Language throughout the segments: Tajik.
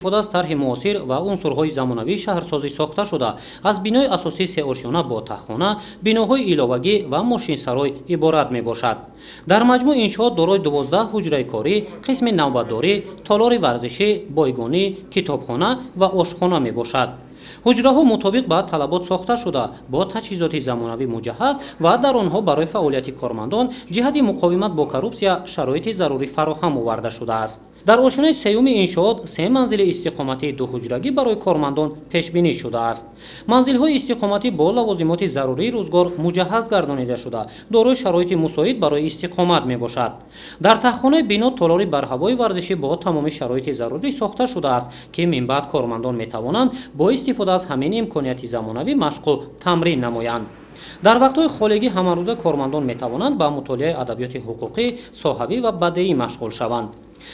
Аз тарҳи муосир ва унсурҳои замонавии шаҳрсозӣ сохта шуда, аз бинои асосии сеошёна бо таххона, биноҳои иловагӣ ва мошинсарой иборат мебошад. Дар маҷмӯъ иншоот дорои 12 ҳуҷраи корӣ, қисми навбатдорӣ, толори варзишӣ, бойгонӣ, китобхона ва ошхона мебошад. Ҳуҷраҳо мутобиқ ба талабот сохта шуда, бо таҷҳизоти замонавӣ муҷаҳҳаз ва дар онҳо барои фаъолияти кормандон ҷиҳати муқовимат бо коррупсия шароити зарурӣ фароҳам оварда шудааст. Дар ошёнаи сеюми иншоот се манзили истиқоматии дуҳуҷрагӣ барои кормандон пешбинӣ шудааст. Манзилҳои истиқоматӣ бо лавозимоти зарурии рӯзгор муҷаҳҳаз гардонида шуда, дорои шароити мусоид барои истиқомат мебошад. Дар таххонаи бино толори барҳавои варзишӣ бо тамоми шароити зарурӣ сохта шудааст, ки минбаъд кормандон метавонанд бо истифода аз ҳамин имконияти замонавӣ машқу тамрин намоянд. Дар вақтҳои холигӣ ҳамарӯза кормандон метавонанд ба мутолиаи адабиёти ҳуқуқӣ, соҳавӣ ва бадеӣ машғул шаванд.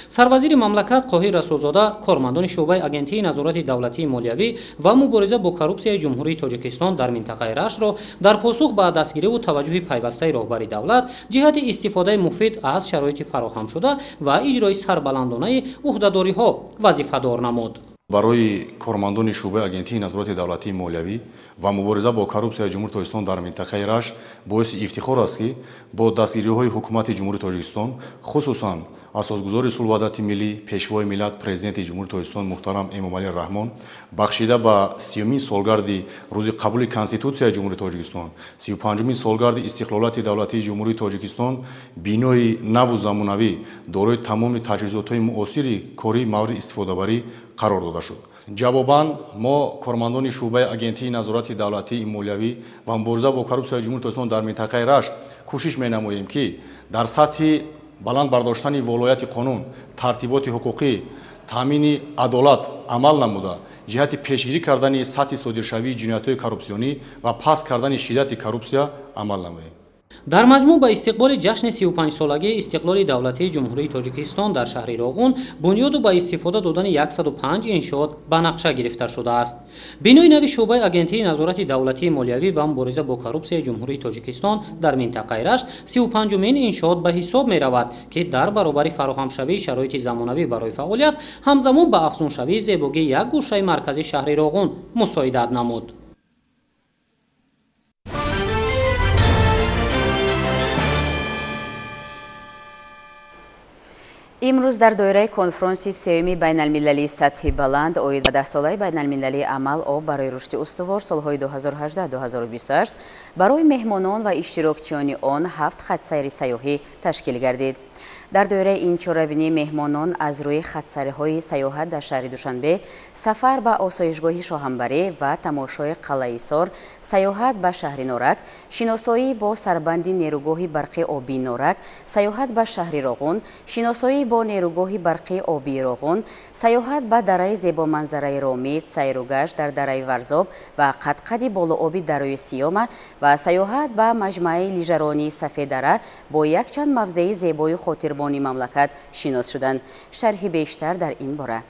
Сарвазири мамлакат Қоҳир Расулзода кормандони шӯъбаи Агентии назорати давлатии молиявӣ ва мубориза бо коррупсияи Ҷумҳурии Тоҷикистон дар минтақаи Раштро дар посух ба дастгириву таваҷҷӯҳи пайвастаи роҳбари давлат ҷиҳати истифодаи муфид аз шароити фароҳамшуда ва иҷрои сарбаландонаи ӯҳдадориҳо вазифадор намуд. Барои кормандони шӯъбаи Агентии назорати давлатии молиявӣ ва мубориза бо коррупсияи Ҷумҳурии Тоҷикистон дар минтақаи Рашт боиси ифтихор аст, ки бо дастгириҳои ҳукумати Ҷумҳурии Тоҷикистон, хусусан асосгузори сулҳу ваҳдати миллӣ, пешвои миллат, президенти Ҷумҳурии Тоҷикистон муҳтарам Эмомалӣ Раҳмон, бахшида ба 30-умин солгарди рӯзи қабули Конститутсияи Ҷумҳурии Тоҷикистон, 35-умин солгарди истиқлолияти давлатии Ҷумҳурии Тоҷикистон, бинои наву замонавӣ дорои тамоми таҷҳизотҳои муосири корӣ мавриди истифодабарӣ қарор дода шуд. Ҷавобан мо кормандони шӯъбаи Агентии назорати давлатии молиявӣ ва мубориза бо коррупсияи Ҷумҳурии Тоҷикистон дар минтақаи Рашт кӯшиш менамоем, ки дар сатҳи баланд бардоштани волояти қонун, тартиботи ҳуқуқӣ, таъмини адолат амал намуда, ҷиҳати пешгирӣ кардани сатҳи содиршавии ҷиноятҳои коррупсионӣ ва паст кардани шиддати коррупсия амал намоем. Дар маҷмӯъ ба истиқболи ҷашни 35-солагии истиқлоли давлатии Ҷумҳурии Тоҷикистон дар шаҳри Роғун бунёду ба истифода додани 105 иншоот ба нақша гирифта шудааст. Бинои нави шӯъбаи Агентии назорати давлатии молиявӣ ва мубориза бо коррупсияи Ҷумҳурии Тоҷикистон дар минтақаи Рашт 35-умин иншоот ба ҳисоб меравад, ки дар баробари фароҳамшавии шароити замонавӣ барои фаъолият ҳамзамон ба афзуншавии зебогии як гӯшаи маркази шаҳри Роғун мусоидат намуд. Имрӯз дар доираи конфронси сеюми байналмилалии сатҳи баланд оид ба даҳсолаи байналмилалии амал об барои рушди устувор солҳои 2018-2028 барои меҳмонон ва иштирокчиёни он 7 хатсайри сайёҳӣ ташкил гардид. Дар доираи ин чорабинӣ меҳмонон аз рӯи хатсайрҳои сайёҳат дар шаҳри Душанбе, сафар ба осоишгоҳи Шоҳамбарӣ ва тамошои қалъаи Ҳисор, сайёҳат ба шаҳри Норак, шиносоӣ бо сарбанди нерӯгоҳи барқи обии Норак, сайёҳат ба шаҳри Роғун, шиносоӣ бо нерӯгоҳи барқи обии Роғун, сайёҳат ба дараи зебоманзараи Ромид, сайругашт дар дараи Варзоб ва қадқади болооби дарои Сиёма ва сайёҳат ба маҷмӯаи лижаронии Сафеддара бо якчанд мавзеи зебои хотирбони мамлакат шинос шуданд. Шарҳи бештар дар ин бора.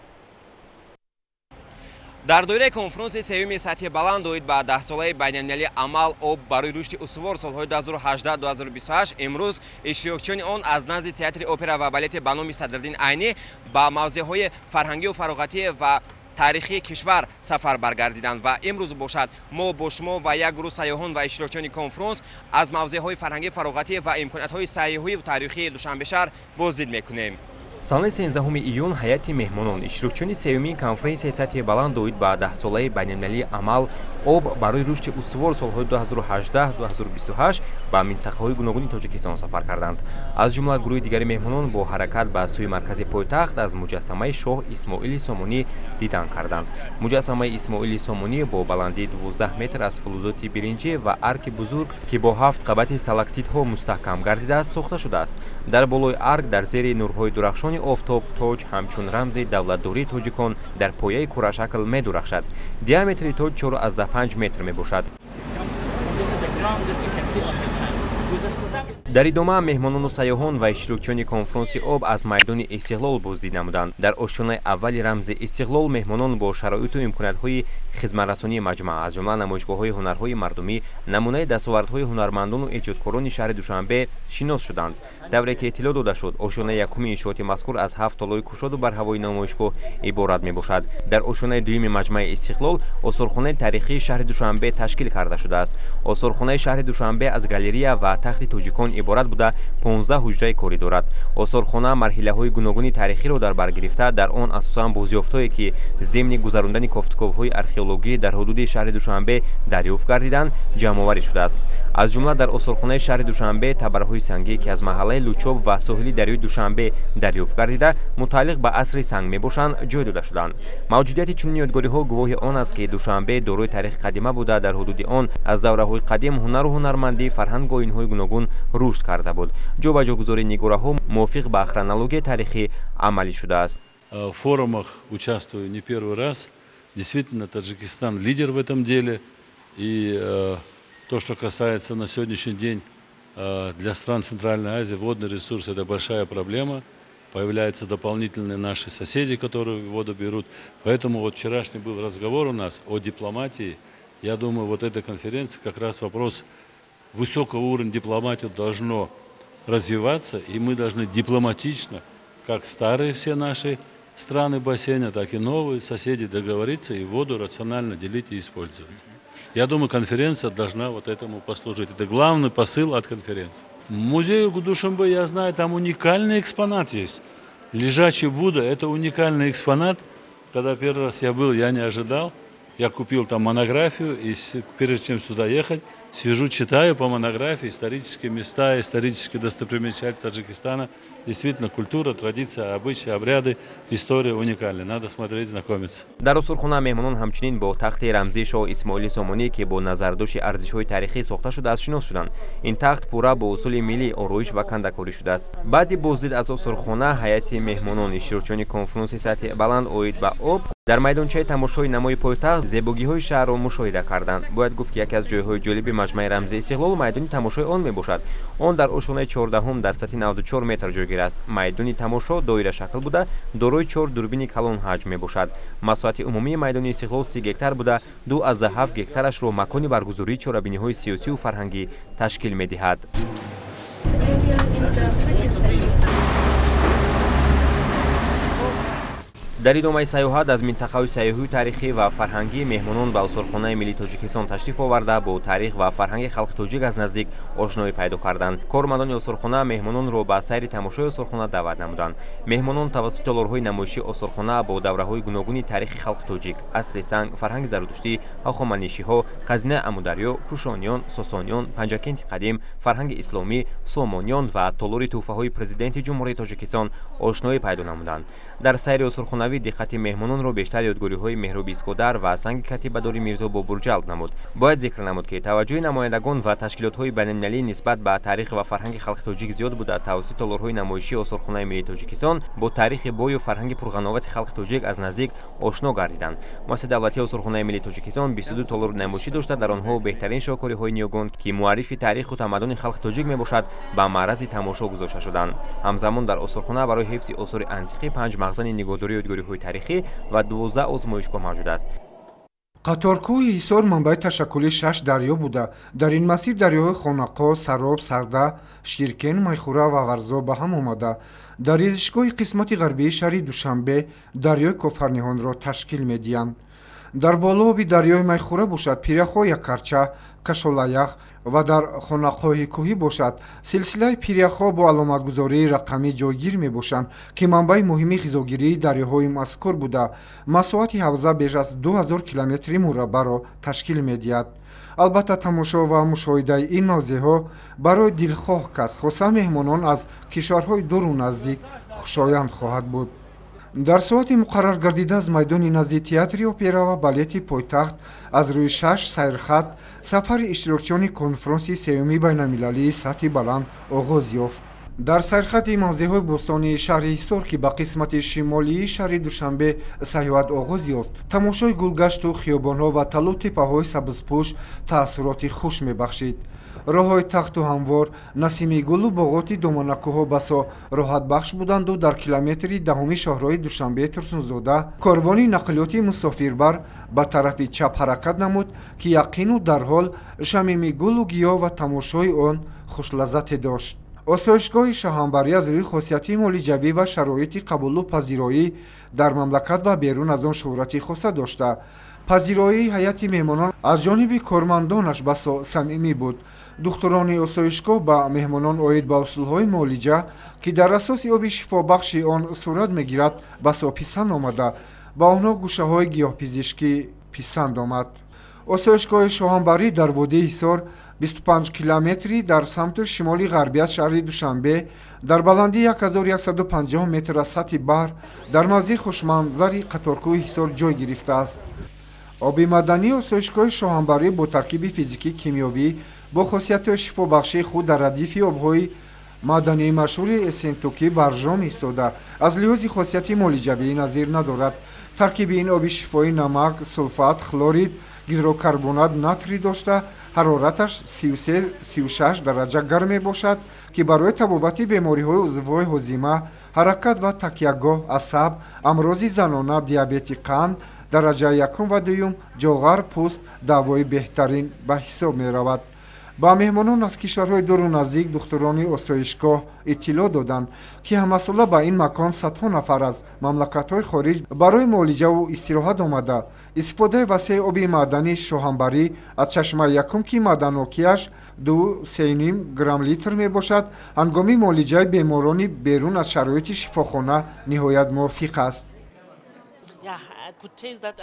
Дар доираи конфронси сеюми сатҳи баланд оид ба даҳсолаи байналмилалии амал об барои рушди устувор солҳои 2018-2028 имрӯз иштирокчиёни он аз назди театри опера ва балети ба номи Садриддин Айнӣ ба мавзеъҳои фарҳангию фароғатӣ ва таърихии кишвар сафар баргардиданд ва имрӯз бошад мо бо шумо ва як гурӯҳ сайёҳон ва иштирокчиёни конфронс аз мавзеъҳои фарҳангӣ, фароғатӣ ва имкониятҳои сайёҳию таърихии Душанбешаҳр боздид мекунем. Санаи 13 июн ҳайати меҳмонон иштирокчиёни сеюмин конференсияи сатҳи баланд оид ба даҳсолаи байналмилалии амал об барои рушди устувор солҳои 2018-2028 ба минтақаҳои гуногуни Тоҷикистон сафар карданд. Аз ҷумла гурӯҳи дигари меҳмонон бо ҳаракат ба сӯи маркази пойтахт аз муҷассамаи шоҳ Исмоили Сомонӣ дидан карданд. Муҷассамаи Исмоили Сомонӣ бо баландии 12 метр аз фулузоти биринҷӣ ва арки бузург, ки бо 7 қабати сталактитҳо мустаҳкам гардидааст, сохта шудааст. Дар болои арк дар зери нурҳои дурахшони офтоб тоҷ ҳамчун рамзи давлатдории тоҷикон дар пояи курашакл медурахшад. Диаметри тоҷ 4,5 метр мебошад. Дар идома меҳмонону сайёҳон ва иштирокчиёни конфронси об аз майдони Истиқлол боздид намуданд. Дар ошёнаи аввали рамзи Истиқлол меҳмонон бо шароиту имкониятҳои хизматрасонии маҷмаа, аз ҷумла намоишгоҳҳои ҳунарҳои мардумӣ, намунаи дастовардҳои ҳунармандону эҷодкорони шаҳри Душанбе шинос шуданд. Давре ки иттилоъ дода шуд, ошёнаи якуми иншооти мазкур аз 7 толори кушоду барҳавои намоишгоҳ иборат мебошад. Дар ошёнаи дуюми маҷмааи Истиқлол осорхонаи таърихии шаҳри Душанбе ташкил карда шудааст. Осорхонаи шаҳри Душанбе аз галерея ва тахти тоҷикон иборат буда, 15 ҳуҷраи корӣ дорад. Осорхона марҳилаҳои гуногуни таърихиро дар бар гирифта, дар он асосан бозёфтҳое ки зимни гузарондани кофтуковҳои археологӣ дар ҳудуди шаҳри Душанбе дарёфт гардиданд, ҷамъоварӣ шудааст. Аз ҷумла дар осорхонаи шаҳри Душанбе табарҳои сангӣ, ки аз маҳаллаи Лучоб ва соҳили дарёи Душанбе дарёфт гардида, мутааллиқ ба асри санг мебошанд, ҷой дода шуданд. Мавҷудияти чунин ёдгориҳо гувоҳи он аст, ки Душанбе дорои таърихи қадима буда, дар ҳудуди он аз давраҳои қадим ҳунару ҳунармандӣ, фарҳангу оинҳои гуногун рушд карда буд. Ҷобаҷогузории нигораҳо мувофиқ ба хронологияи таърихӣ амалӣ шудааст. В форумах участвую не первый раз. Действительно, Таджикистан лидер в этом деле. И то, что касается на сегодняшний день для стран Центральной Азии, водный ресурс – это большая проблема. Появляются дополнительные наши соседи, которые воду берут. Поэтому вот вчерашний был разговор у нас о дипломатии. Я думаю, вот эта конференция как раз вопрос высокого уровня дипломатии должно развиваться, и мы должны дипломатично, как старые все наши страны бассейна, так и новые соседи, договориться и воду рационально делить и использовать. Я думаю, конференция должна вот этому послужить. Это главный посыл от конференции. В музее Душанбе, я знаю, там уникальный экспонат есть. Лежачий Будда – это уникальный экспонат. Когда первый раз я был, я не ожидал. Я купил там монографию, и прежде чем сюда ехать, сижу, читаю по монографии исторические места, исторические достопримечательности Таджикистана. Действительно, культура, традиция, обычаи, обряды, история уникальны. Надо смотреть, знакомиться. Дар осорхона меҳмонон ҳамчунин бо тахти рамзии шоҳ Исмоили Сомонӣ, ки бо назардошти арзишҳои таърихӣ сохта шудааст, шинос шуданд. Ин тахт пурра бо усули миллӣ ороиш ва кандакорӣ шудааст. Баъди боздид аз осорхона ҳайати меҳмонон, иштирокчиёни конфронси сатҳи баланд оид ба об дар майдончаи тамошои намои пойтахт зебогиҳои шаҳрро мушоҳида карданд. Бояд гуфт, ки яке аз ҷойҳои ҷолиби маҷмааи рамзии Истиқлол майдони тамошои он мебошад. Он дар ошёнаи 14 дар сатҳи 94 метр ҷойгир аст. Майдони тамошо доирашакл буда, дорои 4 дурбини калон ҳаҷм мебошад. Масоҳати умумии майдони Истиқлол 30 гектар буда, 2,7 гектарашро макони баргузории чорабиниҳои сиёсию фарҳангӣ ташкил медиҳад. Дар идомаи сайёҳат аз минтақаҳои сайёҳию таърихӣ ва фарҳангӣ меҳмонон ба осорхонаи миллии Тоҷикистон ташриф оварда, бо таърих ва фарҳанги халқи тоҷик аз наздик ошноӣ пайдо карданд. Кормандони осорхона меҳмононро ба сайри тамошои осорхона даъват намуданд. Меҳмонон тавассути толорҳои намоишии осорхона бо давраҳои гуногуни таърихи халқи тоҷик, асри санг, фарҳанги зарудуштӣ, ҳахоманишиҳо, хазинаи Амударё, Кушониён, Сосониён, Панҷакенти қадим, фарҳанги исломӣ, Сомониён ва толори тӯҳфаҳои президенти Ҷумҳурии Тоҷикистон ошноӣ пайдо намуданд. Дар сайри осорхонавӣ диққати меҳмононро бештар ёдгориҳои меҳроби Искодар ва санги катибадори Мирзо Бобур ҷалб намуд. Бояд зикр намуд, ки таваҷҷӯҳи намояндагон ва ташкилотҳои байналмилалӣ нисбат ба таърих ва фарҳанги халқи тоҷик зиёд буда, тавассути толорҳои намоишии осорхонаи миллии Тоҷикистон бо таърихи бою фарҳанги пурғановати халқи тоҷик аз наздик ошно гардиданд. Муассисаи давлатии осорхонаи миллии Тоҷикистон 22 толори намоишӣ дошта, дар онҳо беҳтарин шоҳкориҳои ниёгон, ки муаррифи таъриху тамаддуни халқи тоҷик мебошад, ба маърази тамошо гузошта шуданд. Ҳамзамон дар осорхона барои ҳифзи осори антиқӣ 5 мағзани нигоҳдории ёдгориҳои таърихӣ ва 12 озмоишгоҳ мавҷуд аст. Қаторкӯҳи Ҳисор манбаи ташаккули 6 дарё буда. Дар ин масир дарёҳои Хонақа, Сароб, Сарда, Ширкен, Майхура ва Ғарзо ба ҳам омада, дар резишгоҳи қисмати ғарбии шаҳри Душанбе дарёи Кофарниҳонро ташкил медиҳанд. Дар болооби дарёи Майхура бошад пиряхҳо Якарча, Кашолаях ва дар хонақоҳи кӯҳӣ бошад силсилаи пиряхҳо бо аломатгузории рақамӣ ҷойгир мебошанд, ки манбаи муҳими ғизогирии дарёҳои мазкур буда, масоҳати ҳавза беш аз 2000 километри мураббаъро ташкил медиҳад. Албатта, тамошо ва мушоҳидаи ин мавзеъҳо барои дилхоҳ кас, хоса меҳмонон аз кишварҳои дуру наздик, хушоянд хоҳад буд. Дар соати муқаррар гардида аз майдони назди театри опера ва балети пойтахт аз рӯи 6 сайрхат сафари иштирокчиёни конфронси сеюми байналмилалии сатҳи баланд оғоз ёфт. Дар сайрхати мавзеъҳои бӯстонии шаҳри Ҳисор, ки ба қисмати шимолии шаҳри Душанбе сайёҳат оғоз ёфт, тамошои гулгашту хиёбонҳо ва талу теппаҳои сабзпӯш таассуроти хуш мебахшид. Роҳҳои тахту ҳамвор, насими гулу боғоти доманакӯҳҳо басо роҳатбахш буданду дар километри 10 шоҳроҳи Душанбе Турсунзода корвони нақлиёти мусофирбар ба тарафи чап ҳаракат намуд, ки яқину дарҳол шамими гулу гиёҳ ва тамошои он хушлаззате дошт. Осоишгоҳи Шоҳанбарӣ аз рӯи хосияти муолиҷавӣ ва шароити қабулу пазироӣ дар мамлакат ва берун аз он шӯҳрати хоса дошта, пазироии ҳайати меҳмонон аз ҷониби кормандонаш басо самимӣ буд. Духтурони осоишгоҳ ба меҳмонон оид ба усулҳои муолиҷа, ки дар асоси оби шифобахши он сурат мегирад, басо писанд омада, ба онҳо гӯшаҳои гиёҳпизишкӣ писанд омад. Осоишгоҳи Шоҳанбарӣ дар водии Ҳисор 25 километри дар самту шимоли ғарбӣ аз шаҳри Душанбе, дар баландии 1150 метр аз сатҳи баҳр, дар мавзеи хушманзари қаторкӯҳи Ҳисор ҷой гирифтааст. Оби мадании осоишгоҳи Шоҳанбарӣ бо таркиби физикӣ-кимиёвӣ бо хосиятҳои шифобахшии худ дар радифи обҳои мадании машҳури Эссентукӣ баржом истода, аз лиҳози хосияти муолиҷавӣ назир надорад. Таркиби ин оби шифоӣ намак, сулфат, хлорид, гидрокарбонат натрий дошта, ҳарораташ 33-36 дараҷа гарм мебошад, ки барои табобати бемориҳои узвҳои ҳозима, ҳаракат ва такягоҳ, асаб, амрози занона, диабети қанд дараҷаи якум ва дуюм, ҷоғар, пӯст давои беҳтарин ба ҳисоб меравад. Ба меҳмонон аз кишварҳои дуру наздик духтурони осоишгоҳ иттилоъ доданд, ки ҳамасола ба ин макон садҳо нафар аз мамлакатҳои хориҷ барои муолиҷаву истироҳат омада, истифодаи васеи оби маъдании Шоҳанбарӣ аз чашмаи якум, ки маъданокиаш 2-3,5 грамм литр мебошад, ҳангоми муолиҷаи беморони берун аз шароити шифохона ниҳоят мувофиқ аст.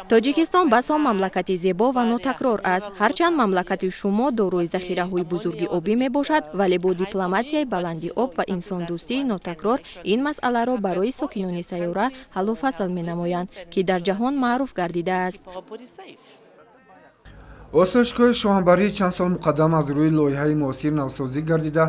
Тоҷикистон басо мамлакати зебо ва нотакрор аст. Ҳарчанд мамлакати шумо дорои захираҳои бузурги обӣ мебошад, вале бо дипломатияи баланди об ва инсондӯстии нотакрор ин масъаларо барои сокинони сайёра ҳаллу фасл менамоянд, ки дар ҷаҳон маъруф гардидааст. Осоишгоҳи Шоҳанбарӣ чанд сол муқаддам аз рӯи лоиҳаи муосир навсозӣ гардида,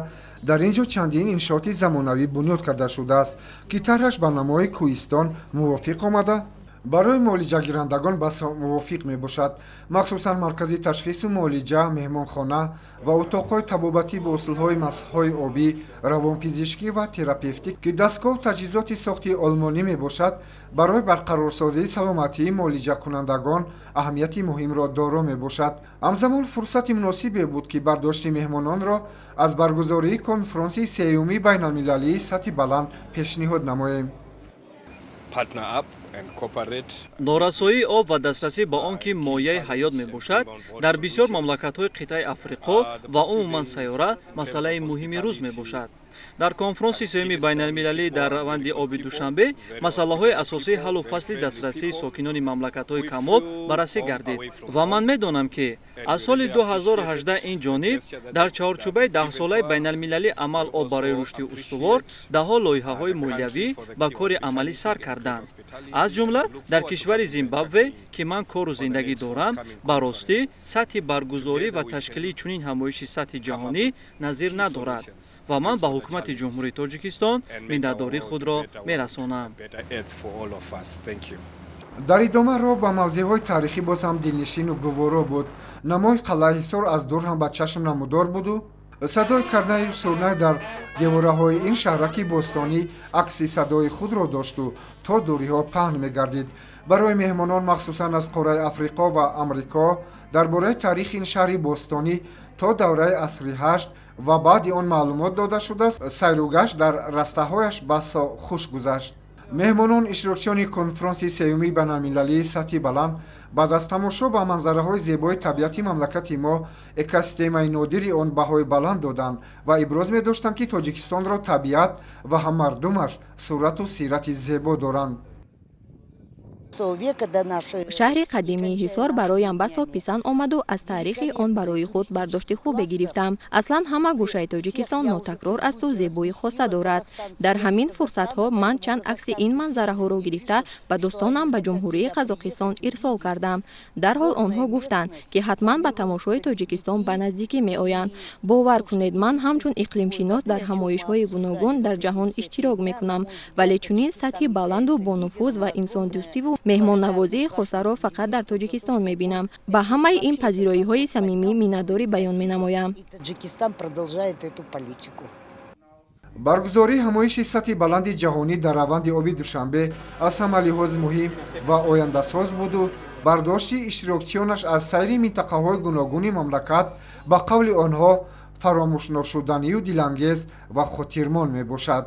дар ин ҷо чандин иншооти замонавӣ бунёд карда шудааст, ки тарҳаш ба намои кӯҳистон мувофиқ омада, барои муолиҷагирандагон басо мувофиқ мебошад. Махсусан маркази ташхису муолиҷа, меҳмонхона ва утоқҳои табобатӣ бо усулҳои масҳҳои обӣ, равонпизишкӣ ва терапевтӣ, ки дастгоҳу таҷҳизоти сохти олмонӣ мебошад, барои барқарорсозии саломатии муолиҷакунандагон аҳамияти муҳимро доро мебошад. Ҳамзамон фурсати муносибе буд, ки бардошти меҳмононро аз баргузории конфронси сеюми байналмилалии сатҳи баланд пешниҳод намоем. Норасоии об ва дастрасӣ ба он, ки мояи ҳаёт мебошад, дар бисёр мамлакатҳои қитъаи Африқо ва умуман сайёра масъалаи муҳими рӯз мебошад. Дар конфронси сеюми байналмилалӣ дар раванди оби Душанбе масъалаҳои асосии ҳаллу фасли дастрасии сокинони мамлакатҳои камоб баррасӣ гардид ва ман медонам, ки аз соли 2018 ин ҷониб дар чаҳорчӯбаи даҳсолаи байналмилалӣ амал об барои рушди устувор даҳҳо лоиҳаҳои молиявӣ ба кори амалӣ сар карданд. Аз ҷумла дар кишвари Зимбабве, ки ман кору зиндагӣ дорам, ба ростӣ сатҳи баргузорӣ ва ташкили чунин ҳамоиши сатҳи ҷаҳонӣ назир надорад ва ман ба ҳукумати Ҷумҳурии Тоҷикистон миннатдории худро мерасонам. Дар идома роҳ ба мавзеъҳои таърихӣ боз ҳам дилнишину гуворо буд. Намои қалъаи Ҳисор аз дур ҳам ба чашм намудор буду садои карнаю сурнай дар девораҳои ин шаҳраки бостонӣ акси садои худро дошту то дуриҳо паҳн мегардид. Барои меҳмонон махсусан аз қораи Африқо ва Амрико дар бораи таърихи ин шаҳри бостонӣ то давраи асри 8 ва баъди он маълумот дода шудааст, сайругашт дар растаҳояш басо хуш гузашт. Меҳмонон иштирокчиёни конфронси сеюми байналмилалии сатҳи баланд баъд аз тамошо ба манзараҳои зебои табиати мамлакати мо, экосистемаи нодири он баҳои баланд доданд ва иброз медоштанд, ки Тоҷикистонро табиат ва ҳам мардумаш сурату сирати зебо доранд. Шаҳри қадимии Ҳисор бароям басо писанд омаду аз таърихи он барои худ бардошти хубе гирифтам. Аслан ҳама гӯшаи Тоҷикистон нотакрор асту зебои хоса дорад. Дар ҳамин фурсатҳо ман чанд акси ин манзараҳоро гирифта ба дӯстонам ба Ҷумҳурии Қазоқистон ирсол кардам. Дарҳол онҳо гуфтанд, ки ҳатман ба тамошои Тоҷикистон ба наздикӣ меоянд. Бовар кунед, ман ҳамчун иқлимшинос дар ҳамоишҳои гуногун дар ҷаҳон иштирок мекунам, вале чунин сатҳи баланду бонуфуз ва инсондӯстиву меҳмоннавозии хосаро фақат дар Тоҷикистон мебинам. Ба ҳамаи ин пазироиҳои самимӣ миннатдорӣ баён менамоям. Баргузории ҳамоиши сатҳи баланди ҷаҳонӣ дар раванди оби Душанбе аз ҳама лиҳоз муҳим ва ояндасоз буду бардошти иштирокчиёнаш аз сайри минтақаҳои гуногуни мамлакат ба қавли онҳо фаромӯшношуданию дилангез ва хотирмон мебошад.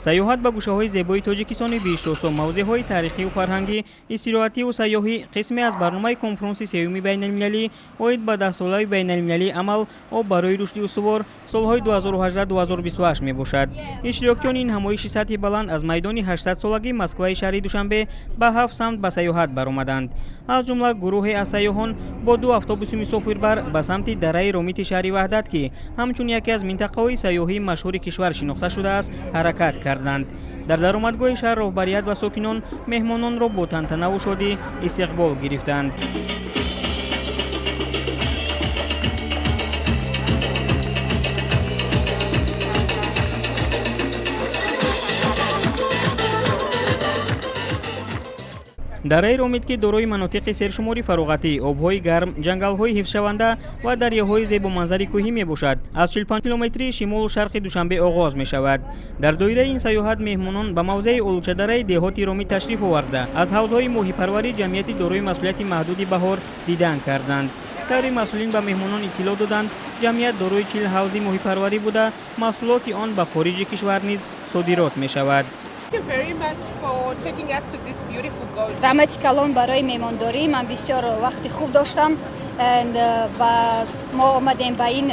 Сайёҳат ба гӯшаҳои зебои Тоҷикистони биҳиштосо, мавзеъҳои таърихию фарҳангӣ, истироҳативу сайёҳӣ қисме аз барномаи конфронси сеюми байналмилалӣ оид ба даҳсолаи байналмилалии амал об барои рушди устувор солҳои 2018-2028 мебошад. Иштирокчиёни ин ҳамоиши сатҳи баланд аз майдони 800-солагии Москваи шаҳри Душанбе ба ҳафт самт ба сайёҳат баромаданд. Аз ҷумла гурӯҳе аз сайёҳон бо ду автобуси мусофирбар ба самти дараи Ромити шаҳри Ваҳдат, ки ҳамчун яке аз минтақаҳои сайёҳии машҳури кишвар шинохта шудааст, ҳаракат карданд. Дар даромадгоҳи шаҳр роҳбарият ва сокинон меҳмононро бо тантанаву шодӣ истиқбол гирифтанд. Дараи Ромит, ки дорои манотиқи сершумори фароғатӣ, обҳои гарм, ҷангалҳои ҳифзшаванда ва дарёҳои зебоманзари кӯҳӣ мебошад, аз 45 километрии шимолу шарқи Душанбе оғоз мешавад. Дар доираи ин сайёҳат меҳмонон ба мавзеи Олучадараи деҳоти Ромит ташриф оварда, аз ҳавзҳои моҳипарварии ҷамъияти дорои масъулияти маҳдуди Баҳор дидан карданд. Таври масъулин ба меҳмонон иттилоъ доданд, ҷамъият дорои 40 ҳавзи моҳипарварӣ буда, маҳсулоти он ба хориҷи кишвар низ содирот мешавад. Раҳмати калон барои меҳмондорӣ. Ман бисёр вақти хуб доштам ва мо омадем ба ин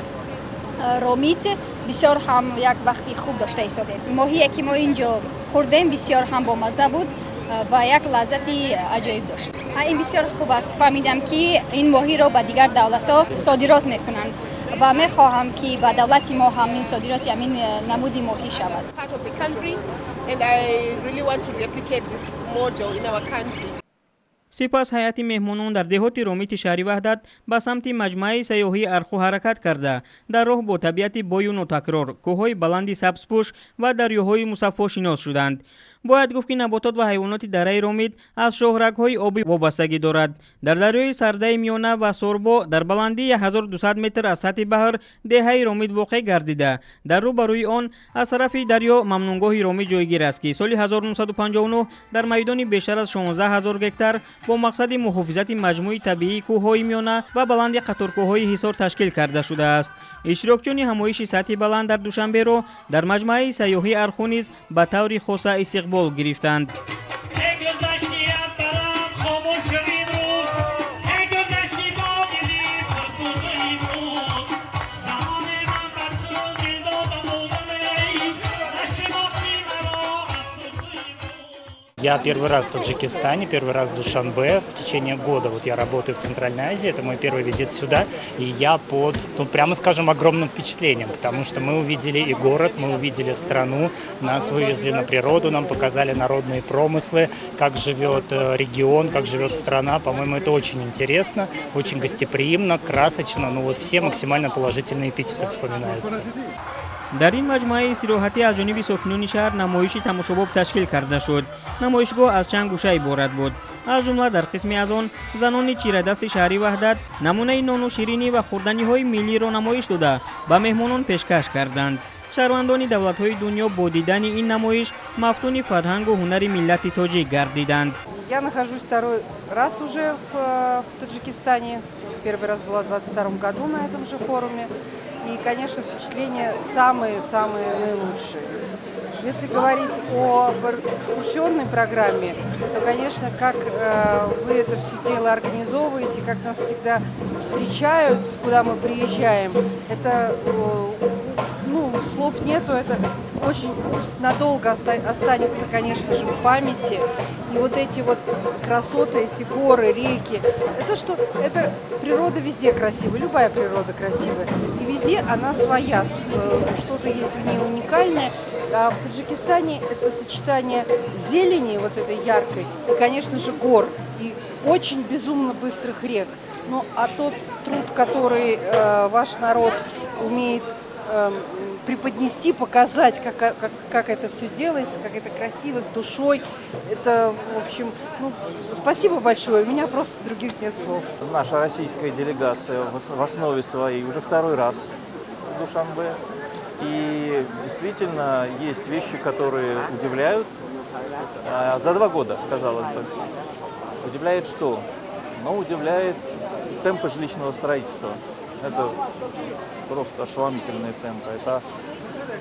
Ромит, бисёр ҳам як вақти хуб дошта истодем. Моҳие ки мо инҷо хӯрдем бисёр ҳам бомазза буд ва як лаззати аҷоиб дошт. Ин бисёр хуб аст. Фаҳмидам, ки ин моҳиро ба дигар давлатҳо содирот мекунанд ва мехоҳам, ки ба давлати мо ҳам ин содироти ҳамин намуди моҳӣ шавад. Сипас ҳайати меҳмонон дар деҳоти Ромити шаҳри Ваҳдат ба самти маҷмӯаи сайёҳии Арху ҳаракат карда, дар роҳ бо табиати бою нотакрор, кӯҳҳои баланди сабзпӯш ва дарёҳои мусаффо шинос шуданд. Бояд гуфт, ки наботот ва ҳайвоноти дараи Ромит аз шоҳрагҳои обӣ вобастагӣ дорад. Дар дарёи Сардаи Миёна ва Сорбо дар баландии 1200 метр аз сатҳи баҳр деҳаи Ромит воқеъ гардида, дар рӯбарӯи он аз тарафи дарё мамнунгоҳи Ромит ҷойгир аст, ки соли 1959 дар майдони бештар аз 16 000 гектар бо мақсади муҳофизати маҷмӯи табиии кӯҳҳои Миёна ва баланди қаторкӯҳҳои Ҳисор ташкил карда шудааст. Иштирокчиёни ҳамоиши сатҳи баланд дар Душанберо дар маҷмӯаи сайёҳии Арху низ ба таври хоса истиқбол гирифтанд. Я первый раз в Таджикистане, первый раз в Душанбе. В течение года вот я работаю в Центральной Азии, это мой первый визит сюда. И я под, ну, прямо скажем, огромным впечатлением, потому что мы увидели и город, мы увидели страну, нас вывезли на природу, нам показали народные промыслы, как живет регион, как живет страна. По-моему, это очень интересно, очень гостеприимно, красочно. Ну вот все максимально положительные эпитеты вспоминаются. Дар ин маҷмӯаи истироҳатӣ аз ҷониби сокинони шаҳр намоиши тамошобоб ташкил карда шуд. Намоишгоҳ аз чанд гӯша иборат буд. Аз ҷумла дар қисме аз он занони чирадасти шаҳри Ваҳдат намунаи нону ширинӣ ва хӯрданиҳои миллиро намоиш дода, ба меҳмонон пешкаш карданд. Шаҳрвандони давлатҳои дунё бо дидани ин намоиш мафтуни фарҳангу ҳунари миллати тоҷик гардиданд. Я нахожусь второй раз уже в Таджикистане. Первый раз была в 2022 году на этом же форуме. И, конечно, впечатления самые-самые наилучшие. Если говорить о экскурсионной программе, то, конечно, как вы это все дело организовываете, как нас всегда встречают, куда мы приезжаем, это Ну, слов нету, это очень надолго останется, конечно же, в памяти. И вот эти вот красоты, эти горы, реки, это что, это природа везде красивая, любая природа красивая. И везде она своя, что-то есть в ней уникальное. А в Таджикистане это сочетание зелени, вот этой яркой, и, конечно же, гор, и очень безумно быстрых рек. Ну, а тот труд, который ваш народ умеет преподнести, показать, как это все делается, как это красиво, с душой. Это, в общем, ну, спасибо большое, у меня просто других нет слов. Наша российская делегация в основе своей уже второй раз в Душанбе. И действительно есть вещи, которые удивляют. За 2 года, казалось бы. Удивляет что? Ну, удивляет темпы жилищного строительства. Это просто ошеломительные темпы. Это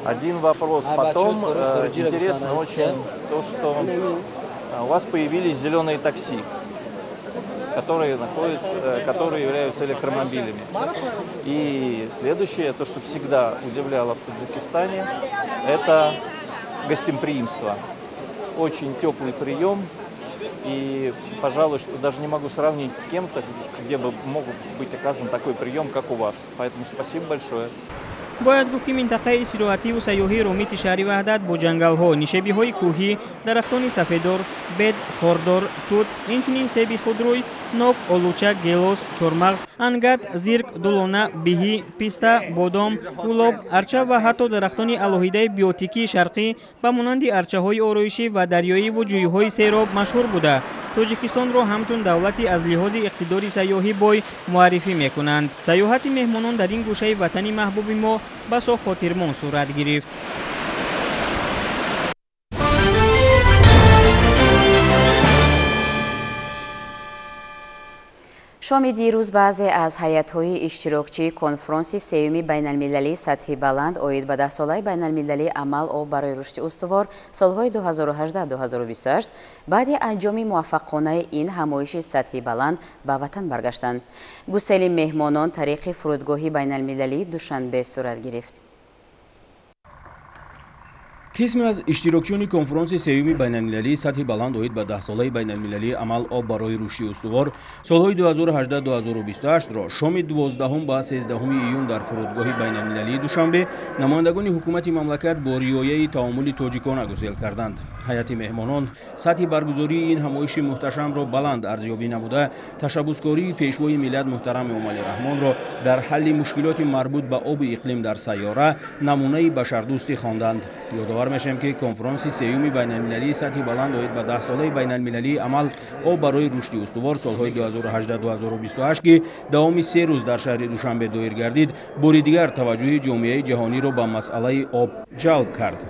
один вопрос. Потом интересно очень то, что у вас появились зеленые такси, которые находятся, которые являются электромобилями. И следующее, то, что всегда удивляло в Таджикистане, это гостеприимство. Очень теплый прием. И, пожалуй, что даже не могу сравнить с кем-то, где бы мог быть оказан такой прием, как у вас. Поэтому спасибо большое. Бояд гуфт, ки минтақаи истироҳативу сайёҳии Ромити шаҳри Ваҳдат бо ҷангалҳо, нишебиҳои кӯҳӣ, дарахтони сафедор, бед, хордор, тут, инчунин себи худрӯй, нок, олуча, гелос, чормағз, ангат, зирк, дулона, биҳӣ, писта, бодом, гулоб, арча ва ҳатто дарахтони алоҳидаи биотикии шарқӣ ба монанди арчаҳои ороишӣ ва дарёиву ҷӯйҳои сероб машҳур буда, Тоҷикистонро ҳамчун давлати аз лиҳози иқтидори сайёҳӣ бой муаррифӣ мекунанд. Сайёҳати меҳмонон дар ин гӯшаи ватани маҳбуби мо басо хотирмон сурат гирифт. Шоми дирӯз баъзе аз ҳайатҳои иштирокчии конфронси сеюми байналмилалии сатҳи баланд оид ба даҳсолаи байналмилалии амал об барои рушди устувор солҳои 2018-2028 баъди анҷоми муваффақонаи ин ҳамоиши сатҳи баланд ба ватан баргаштанд. Гусели меҳмонон тариқи фурудгоҳи байналмилалии Душанбе сурат гирифт. Қисме аз иштирокчиёни конфронси сеюми байналмилалии сатҳи баланд оид ба даҳсолаи байналмилалии амал об барои рушди устувор солҳои 2018-2028-ро шоми 12 ба 13 июн дар фурудгоҳи байналмилалии Душанбе намояндагони ҳукумати мамлакат бо риояи таомули тоҷикона гусел карданд. Ҳайати меҳмонон сатҳи баргузории ин ҳамоиши муҳташамро баланд арзёбӣ намуда, ташаббускории пешвои миллат муҳтарам Эмомалӣ Раҳмонро дар ҳалли мушкилоти марбут ба обу иқлим дар сайёра намунаи башардӯстӣ хонданд. Ёдовар мешавем, ки конфронси сеюми байналмилалии сатҳи баланд оид ба даҳсолаи байналмилалии амал об барои рушди устувор солҳои 2018-2028, ки давоми 3 рӯз дар шаҳри Душанбе доир гардид, бори дигар таваҷҷӯҳи ҷомеаи ҷаҳониро ба масъалаи об ҷалб кард.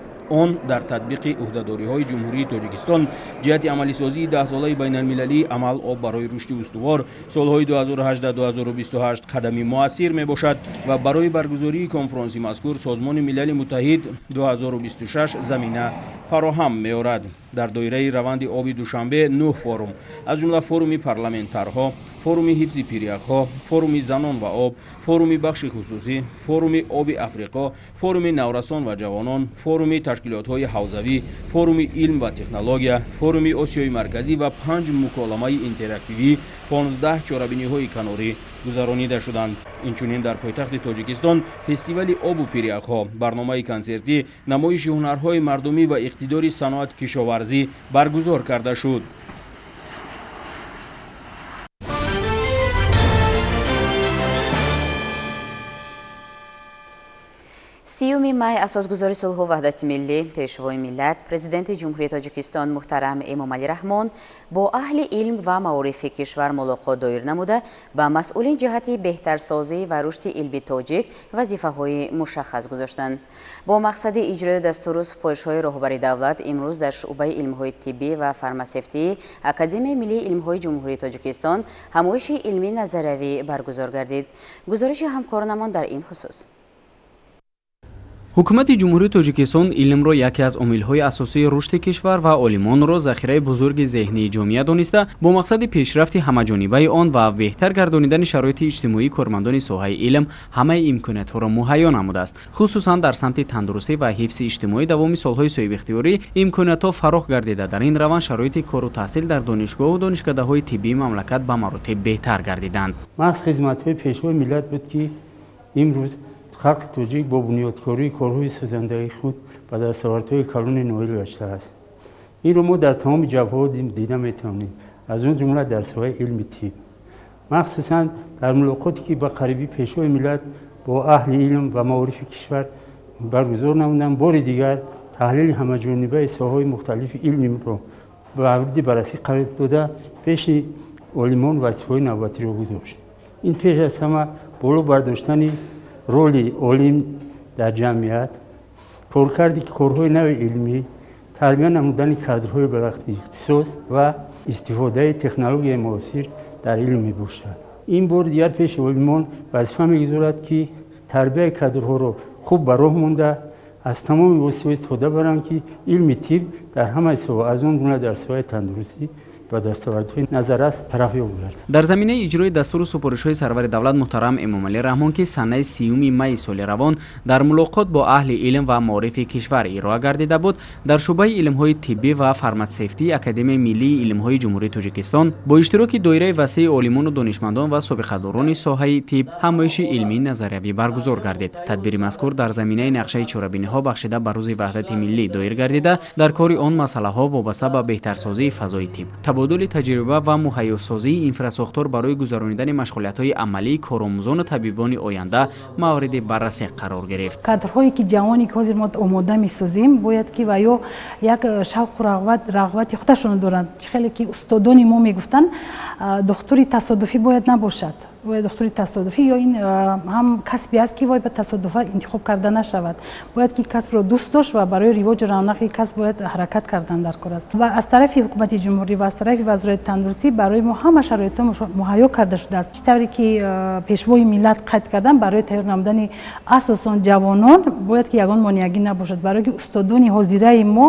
Он дар татбиқи ӯҳдадориҳои Ҷумҳурии Тоҷикистон ҷиҳати амалисозии даҳсолаи байналмилалии амал об барои рушди устувор солҳои 2018-2028 қадами муассир мебошад ва барои баргузории конфронси мазкур Созмони Милали Муттаҳид 2026 замина фароҳам меорад. Дар доираи раванди оби Душанбе 9 форум, аз ҷумла форуми парламентарҳо, форуми ҳифзи пиряхҳо, форуми занон ва об, форуми бахши хусусӣ, форуми оби Африқо, форуми наврасон ва ҷавонон, форуми ташкилотҳои ҳавзавӣ, форуми илм ва технология, форуми Осиёи Марказӣ ва 5 муколамаи интерактивӣ, 15 чорабиниҳои канорӣ гузаронида шуданд. Инчунин дар пойтахти Тоҷикистон фестивали обу пиряхҳо, барномаи консертӣ, намоиши ҳунарҳои мардумӣ ва иқтидори саноати кишоварзӣ баргузор карда шуд. 30 май асосгузори сулҳу ваҳдати миллӣ, пешвои миллат, президенти Ҷумҳурии Тоҷикистон муҳтарам Эмомалӣ Раҳмон бо аҳли илм ва маорифи кишвар мулоқот доир намуда, ба масъулин ҷиҳати беҳтарсозӣ ва рушди илми тоҷик вазифаҳои мушаххас гузоштанд. Бо мақсади иҷрои дастуру супоришҳои роҳбари давлат имрӯз дар шӯъбаи илмҳои тиббӣ ва фармасевтии Академияи миллии илмҳои Ҷумҳурии Тоҷикистон ҳамоиши илмии назариявӣ баргузор гардид. Гузориши ҳамкоронамон дар ин хусус. Ҳукумати Ҷумҳурии Тоҷикистон илмро яке аз омилҳои асосии рушди кишвар ва олимонро захираи бузурги зеҳнии ҷомеа дониста, бо мақсади пешрафти ҳамаҷонибаи он ва беҳтар гардонидани шароити иҷтимоии кормандони соҳаи илм ҳамаи имкониятҳоро муҳайё намудааст. Хусусан дар самти тандурустӣ ва ҳифзи иҷтимоӣ давоми солҳои соҳибихтиёрӣ имкониятҳо фарох гардида, дар ин раванд шароити кору таҳсил дар донишгоҳу донишкадаҳои тиббии мамлакат ба маротиб беҳтар гардиданд. Маҳз хизматҳои пешвои миллат буд, ки имрӯз халқи тоҷик бо бунёдкории корҳои созандаи худ ба дастовардҳои калони ноил гаштааст. Инро мо дар тамоми ҷабҳаҳо дида метавонем, аз он ҷумла дар соҳаи илми тиб. Махсусан дар мулоқоте ки ба қарибӣ пешвои миллат бо аҳли илм ва маорифи кишвар баргузор намуданд, бори дигар таҳлили ҳамаҷонибаи соҳаҳои мухталифи илмро ба мавриди баррасӣ қарор дода, пеши олимон вазифаҳои навбатиро гузошт. Ин пеш аз ҳама боло бардоштани роли олим дар ҷамъият, коркарди корҳои нави илмӣ, тарбия намудани кадрҳои баландихтисос ва истифодаи технологияи муосир дар илм мебошад. Ин бори дигар пеши олимон вазифа мегузорад, ки тарбияи кадрҳоро хуб ба роҳ монда, аз тамоми воситаҳо истифода баранд, ки илми тиб дар ҳамаи соҳа, аз он ҷумла дар соҳаи тандурустӣ, ба дастовардҳои назаррас тарафёб гардад. Дар заминаи иҷрои дастуру супоришҳои сарвари давлат муҳтарам Эмомалӣ Раҳмон, ки санаи 30 майи соли равон дар мулоқот бо аҳли илм ва маорифи кишвар ироа гардида буд, дар шӯъбаи илмҳои тиббӣ ва фарматсевтии Академияи миллии илмҳои Ҷумҳурии Тоҷикистон бо иштироки доираи васеи олимону донишмандон ва собиқадорони соҳаи тиб ҳамоиши илмии назариявӣ баргузор гардид. Тадбири мазкур дар заминаи нақшаи чорабиниҳо бахшида ба Рӯзи Ваҳдати миллӣ доир гардида, дар кори он масъалаҳо вобаста ба беҳтарсозии фазои тиб, табодули таҷриба ва муҳайёсозии инфрасохтор барои гузаронидани машғулиятҳои амалии коромӯзону табибони оянда мавриди баррасӣ қарор гирифт. Кадрҳое ки ҷавоне ки ҳозир мо омода месозем, бояд ки ва ё як шавқу рағбати худашонро доранд. Чӣ хеле ки устодони мо мегуфтанд, духтури тасодуфӣ бояд набошад. Бояд духтури тасодуфӣ ё ин ҳам касбе аст, ки бояд ба тасодуфа интихоб карда нашавад. Бояд ки касбро дӯст дошт ва барои ривоҷу равнақи касб бояд ҳаракат кардан дар кор аст. Ва аз тарафи ҳукумати ҷумҳурӣ ва аз тарафи вазорати тандурустӣ барои мо ҳама шароитҳо муҳайё карда шудааст. Чӣ тавре ки пешвои миллат қайд карданд, барои тайёр намудани асосан ҷавонон бояд ки ягон монеагӣ набошад, барои ки устодони ҳозираи мо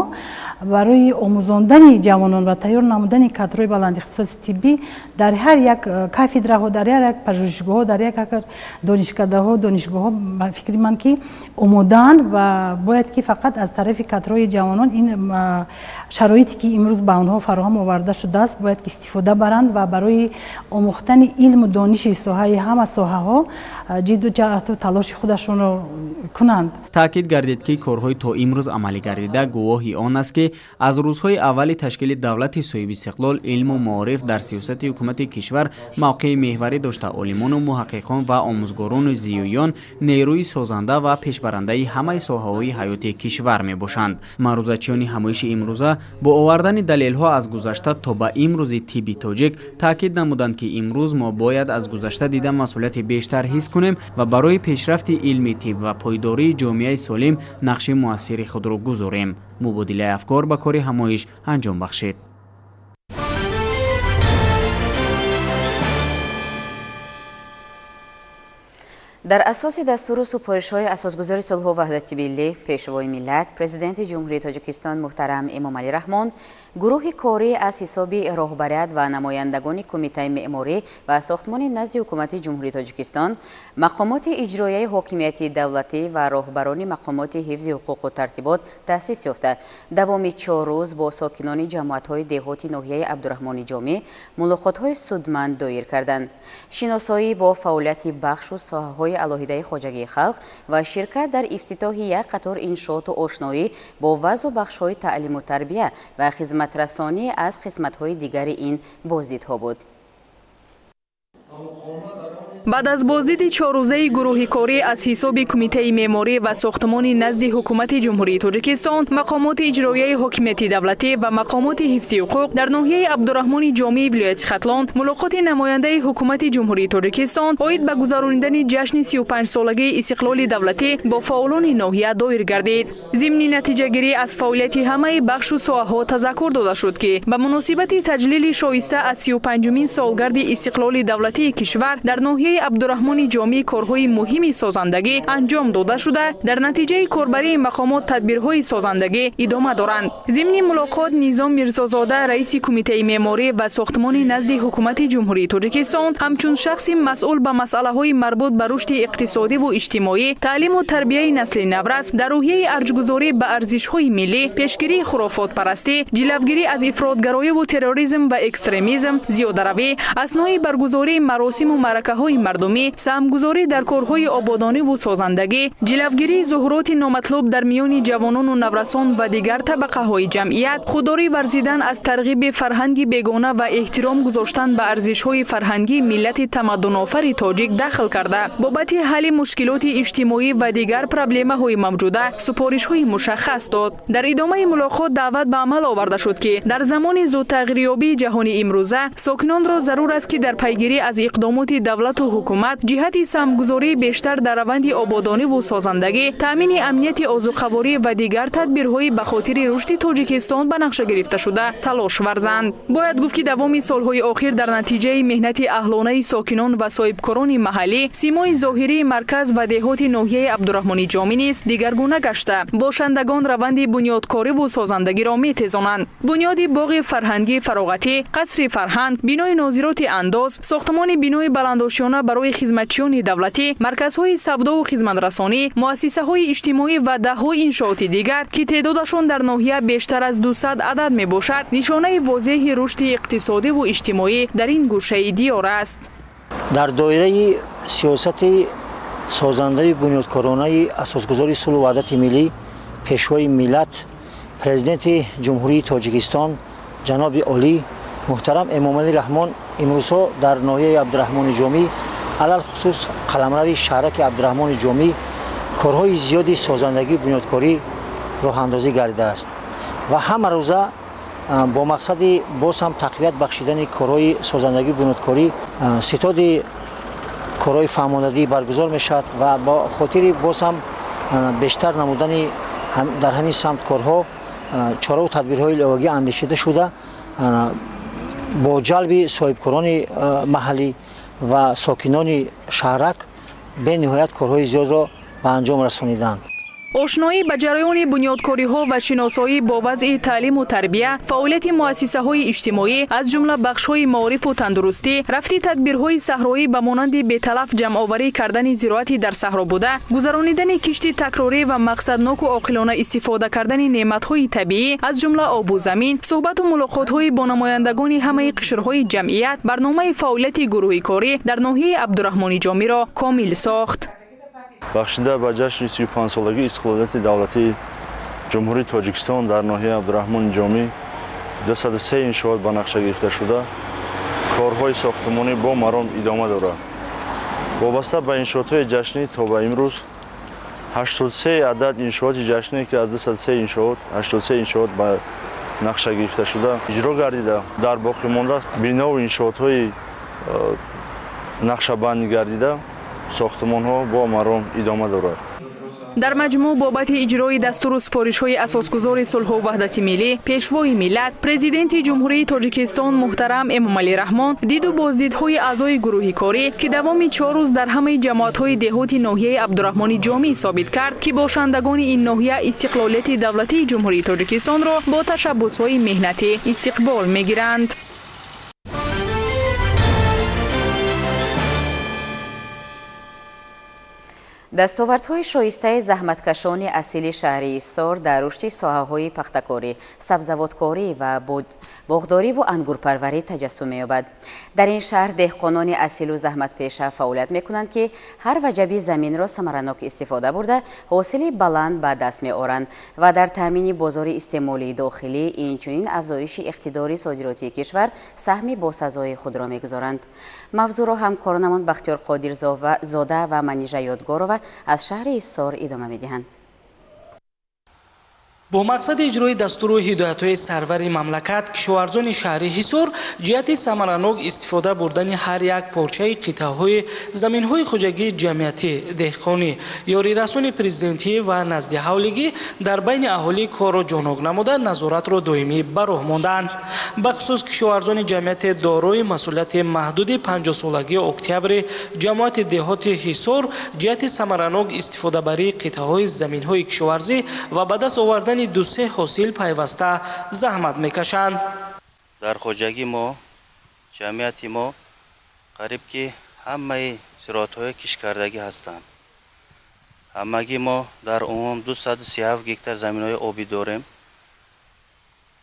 барои омӯзондани ҷавонон ва тайёр намудани кадрҳои баландихтисоси тиббӣ дар ҳар як кафедраҳо, дар ҳар як пажӯҳишгоҳҳо, дар як донишкадаҳо, донишгоҳҳо ба фикри ман ки омодаанд ва бояд ки фақат аз тарафи кадрҳои ҷавонон ин шароите ки имрӯз ба онҳо фароҳам оварда шудааст, бояд ки истифода баранд ва барои омӯхтани илму дониши соҳаи ҳама соҳаҳо ҷидду ҷаҳду талоши худашонро кунанд. Таъкид гардид, ки корҳои то имрӯз амалӣ гардида гувоҳи он аст, ки аз рӯзҳои аввали ташкили давлати соҳибистиқлол илму маориф дар сиёсати ҳукумати кишвар мавқеи меҳварӣ дошта, олимону муҳаққиқон ва омӯзгорону зиёиён нерӯи созанда ва пешбарандаи ҳамаи соҳаҳои ҳаёти кишвар мебошанд. Маърузачиёни ҳамоиши имрӯза бо овардани далелҳо аз гузашта то ба имрӯзи тибби тоҷик таъкид намуданд, ки имрӯз мо бояд аз гузашта дида масъулияти бештар ҳис кунем ва барои пешрафти илми тиб ва пойдории ҷомеаи солим нақши муассири худро гузорем. Мубодилаи афкор ба кори ҳамоиш анҷом бахшид. Дар асоси дастуру супоришҳои асосгузори сулҳу ваҳдати миллӣ, пешвои миллат, президенти Ҷумҳурии Тоҷикистон муҳтарам Эмомалӣ Раҳмон, гурӯҳи корӣ аз ҳисоби роҳбарият ва намояндагони Кумитаи меъморӣ ва сохтмони назди Ҳукумати Ҷумҳурии Тоҷикистон, мақомоти иҷроияи ҳокимияти давлатӣ ва роҳбарони мақомоти ҳифзи ҳуқуқу тартибот таъсис ёфта, давоми 4 рӯз бо сокинони ҷамоатҳои деҳоти ноҳияи Абдураҳмони Ҷомӣ мулоқотҳои судманд доир карданд. Шиносоӣ бо фаъолияти бахшу соҳаҳои алоҳидаи хоҷагии халқ ва ширкат дар ифтитоҳи як қатор иншооту ошноӣ бо вазъу бахшҳои таълиму тарбия ва хизматрасонӣ аз қисматҳои дигари ин боздидҳо буд. Баъд аз боздиди чоррӯзаи гурӯҳи корӣ аз ҳисоби Кумитаи меъморӣ ва сохтмони назди Ҳукумати Ҷумҳурии Тоҷикистон, мақомоти иҷроияи ҳокимияти давлатӣ ва мақомоти ҳифзи ҳуқуқ дар ноҳияи Абдураҳмони Ҷомии вилояти Хатлон мулоқоти намояндаи Ҳукумати Ҷумҳурии Тоҷикистон оид ба гузаронидани ҷашни 35-солагии истиқлоли давлатӣ бо фаъолони ноҳия доир гардид. Зимни натиҷагирӣ аз фаъолияти ҳамаи бахшу соҳаҳо тазаккур дода шуд, ки ба муносибати таҷлили шоиста аз 35-умин солгарди истиқлоли давлатии кишвар дар ноҳияи Ноҳияи Абдураҳмони Ҷомӣ корҳои муҳими созандагӣ анҷом дода шуда, дар натиҷаи корбарии мақомот тадбирҳои созандагӣ идома доранд. Зимни мулоқот Низом Мирзозода, раиси Кумитаи меъморӣ ва сохтмони назди Ҳукумати Ҷумҳурии Тоҷикистон, ҳамчун шахси масъул ба масъалаҳои марбут ба рушди иқтисодиву иҷтимоӣ, таълиму тарбияи насли наврас, дар рӯҳияи арҷгузорӣ ба арзишҳои миллӣ, пешгирии хурофотпарастӣ, ҷилавгирӣ аз ифротгароиву терроризм ва экстремизм, зиёдаравӣ, аснои баргузории маросиму маъракаҳои мардумӣ, саҳмгузорӣ дар корҳои ободониву созандагӣ, ҷилавгирии зуҳуроти номатлуб дар миёни ҷавонону наврасон ва дигар табақаҳои ҷамъият, худдорӣ варзидан аз тарғиби фарҳанги бегона ва эҳтиром гузоштан ба арзишҳои фарҳангии миллати тамаддунофари тоҷик дахл карда, бобати ҳалли мушкилоти иҷтимоӣ ва дигар проблемаҳои мавҷуда супоришҳои мушаххас дод. Дар идомаи мулоқот даъват ба амал оварда шуд, ки дар замони зудтағйирёбии ҷаҳони имрӯза сокинонро зарур аст, ки дар пайгирӣ аз иқдомоти давлату ҳукумат ҷиҳати саҳмгузории бештар дар раванди ободониву созандагӣ, таъмини амнияти озуқаворӣ ва дигар тадбирҳои ба хотири рушди Тоҷикистон ба нақша гирифташуда талош варзанд. Бояд гуфт, ки давоми солҳои охир дар натиҷаи меҳнати аҳлонаи сокинон ва соҳибкорони маҳаллӣ симои зоҳирии марказ ва деҳоти ноҳияи Абдураҳмони Ҷомӣ низ дигаргуна гашта, бошандагон раванди бунёдкориву созандагиро метезонанд. Бунёди боғи фарҳангии фароғатӣ, қасри фарҳанг, бинои нозироти андоз, сохтмони бинои баландошёна барои хизматчиёни давлатӣ, марказҳои савдову хизматрасонӣ, муассисаҳои иҷтимоӣ ва даҳҳо иншооти дигар, ки теъдодашон дар ноҳия бештар аз 200 адад мебошад, нишонаи возеҳи рушди иқтисодиву иҷтимоӣ дар ин гӯшаи диёр аст. Дар доираи сиёсати созандаи бунёдкоронаи асосгузори сулҳу ваҳдати миллӣ, пешвои миллат, Президенти Ҷумҳурии Тоҷикистон ҷаноби олӣ муҳтарам Эмомалӣ Раҳмон имрӯзҳо дар ноҳияи Абдураҳмони Ҷомӣ, алалхусус қаламрави шаҳраки Абдураҳмони Ҷомӣ, корҳои зиёди созандагию бунёдкорӣ роҳандозӣ гардидааст ва ҳамарӯза бо мақсади боз ҳам тақвият бахшидани корҳои созандагию бунёдкорӣ ситоди корҳои фаҳмондадӣ баргузор мешавад ва бо хотири боз ҳам бештар намудани дар ҳамин самт корҳо чораву тадбирҳои иловагӣ андешида шуда, бо ҷалби соҳибкорони маҳаллӣ ва сокинони шаҳрак бениҳоят корҳои зиёдро ба анҷом расониданд. Ошноӣ ба ҷараёни бунёдкориҳо ва шиносоӣ бо вазъи таълиму тарбия, фаъолияти муассисаҳои иҷтимоӣ, аз ҷумла бахшҳои маорифу тандурустӣ, рафти тадбирҳои саҳроӣ ба монанди беталаф ҷамъоварӣ кардани зироати дар саҳро буда, гузаронидани кишти такрорӣ ва мақсадноку оқилона истифода кардани неъматҳои табиӣ, аз ҷумла обу замин, суҳбату мулоқотҳои бо намояндагони ҳамаи қишрҳои ҷамъият барномаи фаъолияти гурӯҳи корӣ дар ноҳияи Абдураҳмони Ҷомиро комил сохт. Бахшида ба ҷашни 35-солагии истиқлолияти давлатии Ҷумҳурии Тоҷикистон дар ноҳияи Абдураҳмони Ҷомӣ 203 иншоот ба нақша гирифта шуда, корҳои сохтмонӣ бо маром идома дорад. Вобаста ба иншоотҳои ҷашнӣ то ба имрӯз 83 адад иншооти ҷашнӣ, ки аз 203 иншоот 83 иншоот ба нақша гирифта шуда иҷро гардида, дар боқимонда бинову иншоотҳои нақшабандӣ гардида сохтмонҳо бо маром идома дорад. Дар маҷмӯъ бобати иҷрои дастуру супоришҳои асосгузори сулҳу ваҳдати миллӣ, пешвои миллат, Президенти Ҷумҳурии Тоҷикистон муҳтарам Эмомалӣ Раҳмон диду боздидҳои аъзои гурӯҳи корӣ, ки давоми 4 рӯз дар ҳамаи ҷамоатҳои деҳоти ноҳияи Абдураҳмони Ҷомӣ собит кард, ки бошандагони ин ноҳия истиқлолияти давлатии Ҷумҳурии Тоҷикистонро бо ташаббусҳои меҳнатӣ истиқбол мегиранд. Дастовардҳои шоистаи заҳматкашони асили шаҳри Ҳисор дар рушди соҳаҳои пахтакорӣ, сабзавоткорӣ ва боғдориву ангурпарварӣ таҷассум меёбад. Дар ин шаҳр деҳқонони асилу заҳматпеша фаъолият мекунанд, ки ҳар ваҷаби заминро самаранок истифода бурда, ҳосили баланд ба даст меоранд ва дар таъмини бозори истеъмолии дохилӣ, инчунин афзоиши иқтидори содиротии кишвар саҳми босазои худро мегузоранд. Мавзӯъро ҳамкоронамон Бахтиёр Қодирзода ва Манижа Ёдгорова аз шаҳри Ҳисор идома медиҳанд. Бо мақсади иҷрои дастуру ҳидоятҳои сарвари мамлакат, кишоварзони шаҳри Ҳисор ҷиҳати самаранок истифода бурдани ҳар як порчаи қитъаҳои заминҳои хоҷагии ҷамъиятӣ, деҳқонӣ, ёрирасони президентӣ ва наздиҳавлигӣ дар байни аҳолӣ корро ҷонок намуда, назоратро доимӣ ба роҳ мондаанд. Бахусус кишоварзони ҷамъияти дорои масъулияти маҳдуди 50-солагии октябри ҷамоати деҳоти Ҳисор ҷиҳати самаранок истифодабарии қитъаҳои заминҳои кишоварзӣ ва ба даст овардани ду-се ҳосил пайваста заҳмат мекашанд. Дар хоҷагии мо, ҷамъияти мо қариб ки ҳамаи зироатҳои кишткардагӣ ҳастанд. Ҳамагӣ мо дар умум 237 гектар заминҳои обӣ дорем.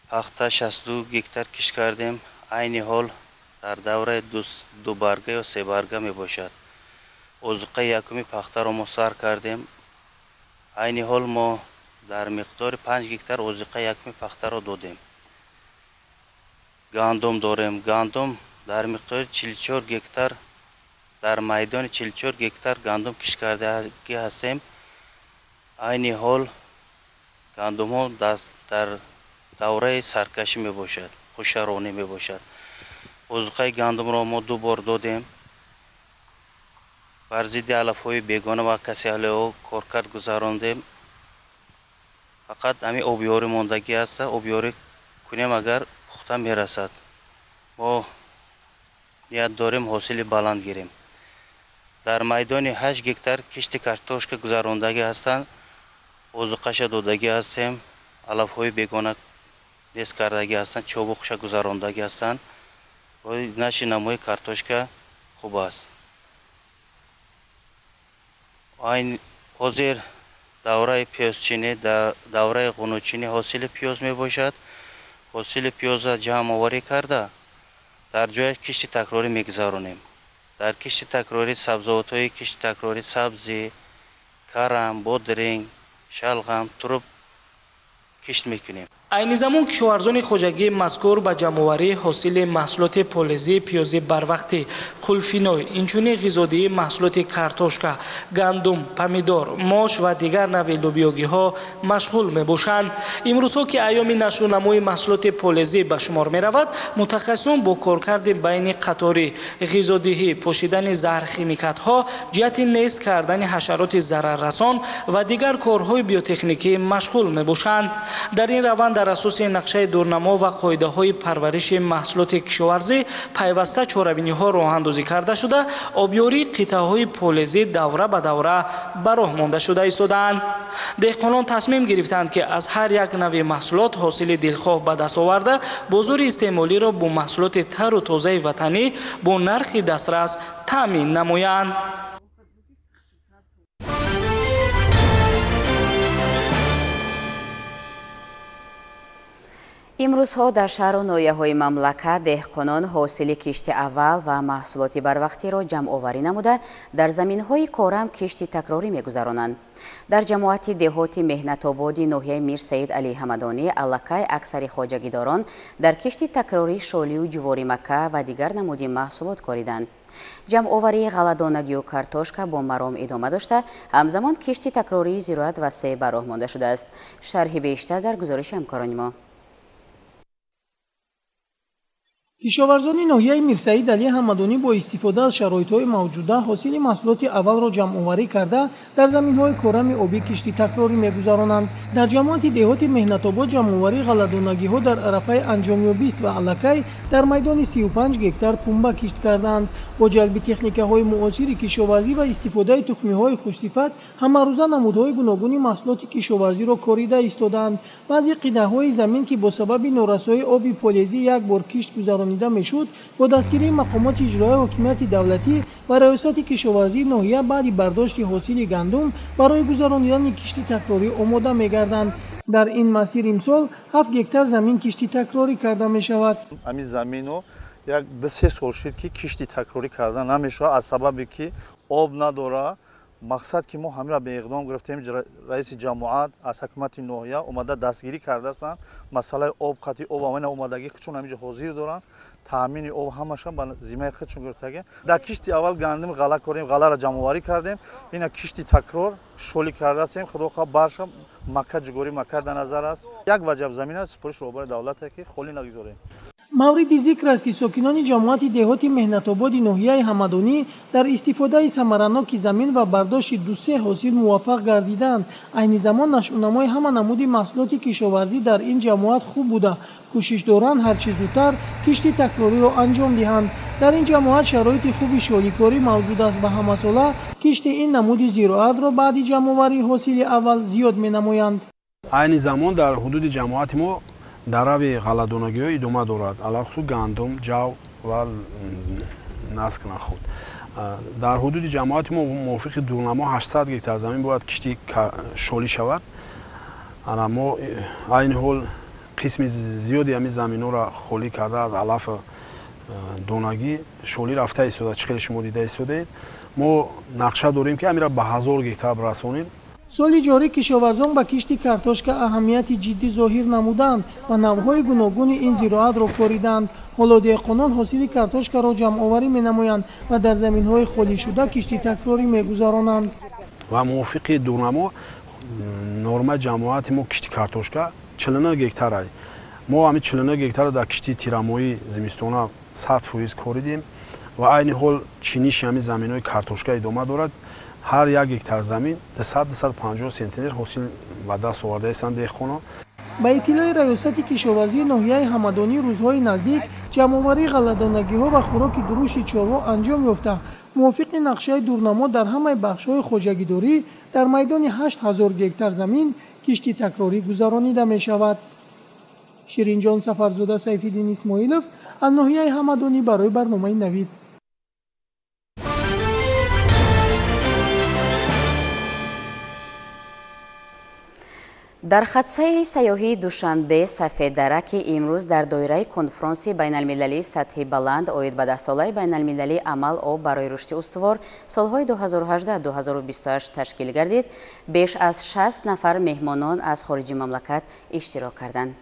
Пахта 62 гектар кишт кардем. Айни ҳол дар давраи дубарга ё себарга мебошад. Озуқаи якуми пахтаро мо сар кардем. Айни ҳол мо дар миқдори 5 гектар озиқа якуми пахтаро додем. Гандум дорем. Гандум дар миқдори 44 гектар, дар майдони 44 гектар гандум кишт кардагӣ ҳастем. Айни ҳол гандумҳо дар давраи саркашӣ мебошад, хушаронӣ мебошад. Озуқаи гандумро мо 2 бор додем. Бар зидди алафҳои бегона ва касалиҳо коркард гузарондем. Фақат ҳамин обёрӣ мондагӣ аст. Обёрӣ кунем, агар пухта мерасад. Мо ният дорем ҳосили баланд гирем. Дар майдони 8 гектар кишти картошка гузарондагӣ ҳастанд. Озуқаша додагӣ ҳастем. Алафҳои бегона нест кардагӣ ҳастанд, чобуқша гузарондагӣ ҳастанд. Наши намои картошка хуб аст. Ҳозир давраи пиёзчинӣ, давраи ғунучинӣ ҳосили пиёз мебошад. Ҳосили пиёза ҷамъоварӣ карда, дар ҷояш кишти такрорӣ мегузаронем. Дар кишти такрорӣ сабзавотҳои кишти такрорӣ сабзӣ, карам, бодринг, шалғам, туруб кишт мекунем. Айни замон кишоварзони хоҷагии мазкур ба ҷамъоварии ҳосили маҳсулоти полезӣ, пиёзи барвақтӣ, қулфиной, инчунин ғизодиҳии маҳсулоти картошка, гандум, помидор, мош ва дигар навъи лӯбиёгиҳо машғул мебошанд. Имрӯзҳо ки айёми нашъунамои маҳсулоти полезӣ ба шумор меравад, мутахассисон бо коркарди байни қаторӣ, ғизодиҳӣ, пошидани заҳрхимикатҳо ҷиҳати нест кардани ҳашароти зараррасон ва дигар корҳои биотехникӣ машғул мебошанд. Дар ин раванд дар асоси нақшаи дурнамо ва қоидаҳои парвариши маҳсулоти кишоварзӣ пайваста чорабиниҳо роҳандозӣ карда шуда, обёрии қитъаҳои полезӣ давра ба давра ба роҳ монда шуда истодаанд. Деҳқонон тасмим гирифтанд, ки аз ҳар як навъи маҳсулот ҳосили дилхоҳ ба даст оварда, бозори истеъмолиро бо маҳсулоти тару тозаи ватанӣ бо нархи дастрас таъмин намоянд. Имрӯзҳо дар шаҳру ноҳияҳои мамлакат деҳқонон ҳосили кишти аввал ва маҳсулоти барвақтиро ҷамъоварӣ намуда, дар заминҳои корам кишти такрорӣ мегузаронанд. Дар ҷамоати деҳоти Меҳнатободи ноҳияи Мир Саид Алӣ Ҳамадонӣ аллакай аксари хоҷагидорон дар кишти такрорӣ шолию ҷуворимакка ва дигар намуди маҳсулот кориданд. Ҷамъоварии ғалладонагию картошка бо маром идома дошта, ҳамзамон кишти такрории зироат васеъ ба роҳ монда шудааст. Шарҳи бештар дар гузориши ҳамкорони мо. Кишоварзони ноҳияи Мирсаид Алӣ Ҳамадонӣ бо истифода аз шароитҳои мавҷуда ҳосили маҳсулоти аввалро ҷамъоварӣ карда, дар заминҳои корами обӣ кишти такрорӣ мегузаронанд. Дар ҷамоати деҳоти Меҳнатобод ҷамъоварии ғалладонагиҳо дар арафаи анҷомёбист ва аллакай дар майдони 35 гектар пумба кишт карданд. Бо ҷалби техникаҳои муосири кишоварзӣ ва истифодаи тухмиҳои хушсифат ҳамарӯза намудҳои гуногуни маҳсулоти кишоварзиро корида истодаанд. Баъзе қитъаҳои замин, ки бо сабаби норасоии оби полезӣ як бор кишт гузаронида мешуд, бо дастгирии мақомоти иҷроияи ҳокимияти давлатӣ ва раёсати кишоварзии ноҳия баъди бардошти ҳосили гандум барои гузаронидани кишти такрорӣ омода мегарданд. Дар ин масир имсол 7 гектар замин кишти такрорӣ карда мешавад. Ҳамин замино як 2-3 сол шуд, ки кишти такрорӣ карда намешавад, аз сабабе ки об надора, Мақсад ки мо ҳамира ба иқдом гирифтем, раиси ҷамоат аз ҳукумати ноҳия омада дастгирӣ кардаастанд. Масъалаи об, қатъи об ҳамина омадагӣ худшон ҳаминҷо ҳозир доранд. Таъмини об ҳамаша ба зиммаи худшон гирифтагӣ. Дар кишти аввал гандум ғалла кордем, ғалларо ҷамъоварӣ кардем. Ина кишти такрор шолӣ кардаастем. Худо хоҳад барша макка ҷугорӣ макка дар назар аст. Як ваҷаб замин аст, супориш роҳбари давлате ки холӣ нагузорем. Мавриди зикр аст, ки сокинони ҷамоати деҳоти Меҳнатободи ноҳияи Ҳамадонӣ дар истифодаи самараноки замин ва бардошти 2-3 ҳосил муваффақ гардиданд. Айни замон нашъунамои ҳама намуди маҳсулоти кишоварзӣ дар ин ҷамоат хуб буда, кӯшиш доранд ҳарчи зудтар кишти такрориро анҷом диҳанд. Дар ин ҷамоат шароити хуби шоликорӣ мавҷуд аст ва ҳамасола кишти ин намуди зироатро баъди ҷамъоварии ҳосили аввал зиёд менамоянд. Айни замон дар ҳудуди ҷамоати мо дарави ғалладонагиҳо идома дорад, алалхусус гандум, ҷав ва наск нахуд. Дар ҳудуди ҷамоати мо мувофиқи дурнамо 800 гектар замин бояд кишти шолӣ шавад. Ана мо айни ҳол қисми зиёди ҳамин заминҳоро холӣ карда аз алаф донагӣ шолӣ рафта истода. Чӣ хеле шумо дида истодаед, мо нақша дорем ки ҳаминро ба 1000 гектар расонем. Соли ҷорӣ кишоварзон ба кишти картошка аҳамияти ҷиддӣ зоҳир намуданд ва навъҳои гуногуни ин зироатро кориданд. Ҳоло деҳқонон ҳосили картошкаро ҷамъоварӣ менамоянд ва дар заминҳои холишуда кишти такрорӣ мегузаронанд. Ва мувофиқи дурнамо норма ҷамоати мо кишти картошка 49 гектар аст. Мо ҳамин 49 гектарро дар кишти тирамоҳии зимистона 100% коридем ва айни ҳол чиниши ҳамин заминҳои картошка идома дорад. Ҳар як гектар замин 200-250 сентнер ҳосил ба даст овардаистанд деҳқонон. Ба иттилои раёсати кишоварзии ноҳияи Ҳамадонӣ, рӯзҳои наздик ҷамъоварии ғалладонагиҳо ва хӯроки дурушти чорво анҷом ёфта, мувофиқи нақшаи дурнамо дар ҳамаи бахшҳои хоҷагидорӣ дар майдони 8000 гектар замин кишти такрорӣ гузаронида мешавад. Ширинҷон Сафарзода, Сайфиддин Исмоилов аз ноҳияи Ҳамадонӣ барои барномаи Навид. Дар хатсайри сайёҳии Душанбе Сафеддара, ки имрӯз дар доираи конфронси байналмилалии сатҳи баланд оид ба даҳсолаи байналмилалии амал об барои рушди устувор солҳои 2018-2028 ташкил гардид, беш аз 60 нафар меҳмонон аз хориҷи мамлакат иштирок карданд.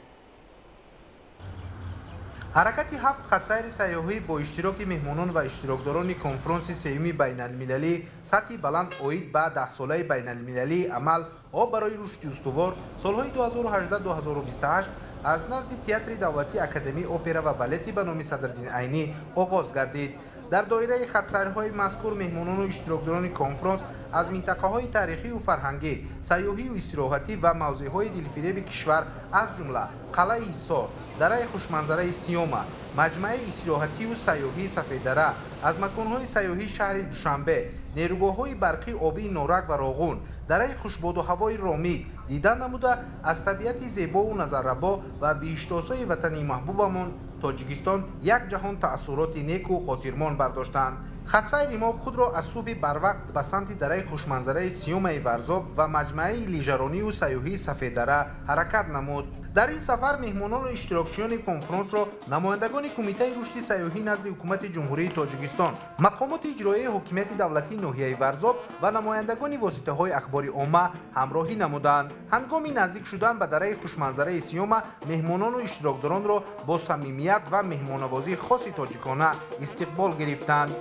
Ҳаракати ҳафт хатсайри сайёҳӣ бо иштироки меҳмонон ва иштирокдорони конфронси сеюми байналмилалӣ сатҳи баланд оид ба даҳсолаи байналмилалии амал об барои рушди устувор солҳои 2018-2028 аз назди театри давлатии Академияи опера ва балети ба номи Садриддин Айнӣ оғоз гардид. Дар доираи хатсайрҳои мазкур меҳмонону иштирокдорони конфронс аз минтақаҳои таърихию фарҳангӣ, сайёҳию истироҳатӣ ва мавзеъҳои дилфиреби кишвар, аз ҷумла қалъаи Ҳисор, дараи хушманзараи Сиёма, маҷмӯаи истироҳатию сайёҳии Сафеддара, аз маконҳои сайёҳии шаҳри Душанбе, нерӯгоҳҳои барқии обии Норак ва Роғун, дараи хушбоду ҳавои Ромит дидан намуда, аз табиати зебову назаррабо ва биҳиштосои ватани маҳбубамон Тоҷикистон як ҷаҳон таассуроти неку хотирмон бардоштанд. Хатсайри мо худро аз субҳи барвақт ба самти дараи хушманзараи Сиёмаи Варзоб ва маҷмӯаи лижаронию сайёҳии Сафеддара ҳаракат намуд. Дар ин сафар меҳмонону иштирокчиёни конфронсро намояндагони Кумитаи рушди сайёҳӣ назди Ҳукумати Ҷумҳурии Тоҷикистон, мақомоти иҷроияи ҳокимияти давлатии ноҳияи Варзоб ва намояндагони воситаҳои ахбори омма ҳамроҳӣ намуданд. Ҳангоми наздик шудан ба дараи хушманзараи Сиёма меҳмонону иштирокдоронро бо самимият ва меҳмонавозии хоси тоҷикона истиқбол гирифтанд.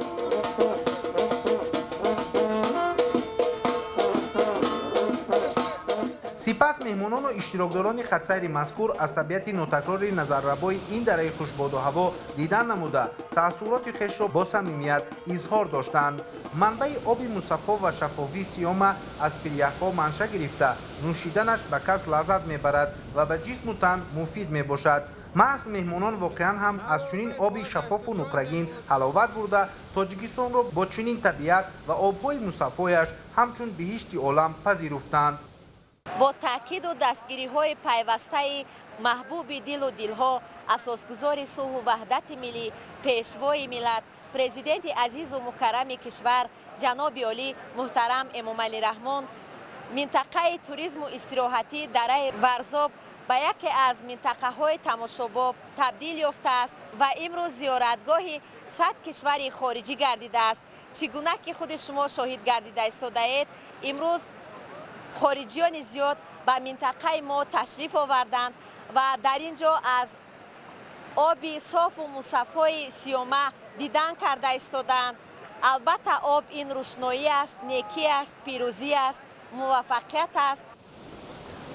Сипас меҳмонону иштирокдорони хатсайри мазкур аз табиати нотакрори назаррабои ин дараи хушбоду ҳаво дидан намуда, таассуроти хешро бо самимият изҳор доштанд. Манбаи оби мусаффо ва шаффофии Сиёма аз пиряхҳо манша гирифта, нӯшиданаш ба кас лаззат мебарад ва ба ҷисму тан муфид мебошад. Маҳз меҳмонон воқеан ҳам аз чунин оби шаффофу нуқрагин ҳаловат бурда, Тоҷикистонро бо чунин табиат ва обҳои мусаффояш ҳамчун биҳишти олам пазируфтанд. Бо таъкиду дастгириҳои пайвастаи маҳбуби дилу дилҳо, асосгузори сулҳу ваҳдати миллӣ, пешвои миллат, президенти азизу мукаррами кишвар ҷаноби олӣ муҳтарам Эмомалӣ Раҳмон, минтақаи туризму истироҳатӣ дараи Варзоб ба яке аз минтақаҳои тамошобоб табдил ёфтааст ва имрӯз зиёратгоҳи 100 кишвари хориҷӣ гардидааст. Чӣ гуна ки худи шумо шоҳид гардида истодаед, имрӯз хориҷиёни зиёд ба минтақаи мо ташриф оварданд ва дар ин ҷо аз оби софу мусаффои Сиёма дидан карда истодаанд. Албатта, об ин рӯшноӣ аст, некӣ аст, пирӯзӣ аст, муваффақият аст.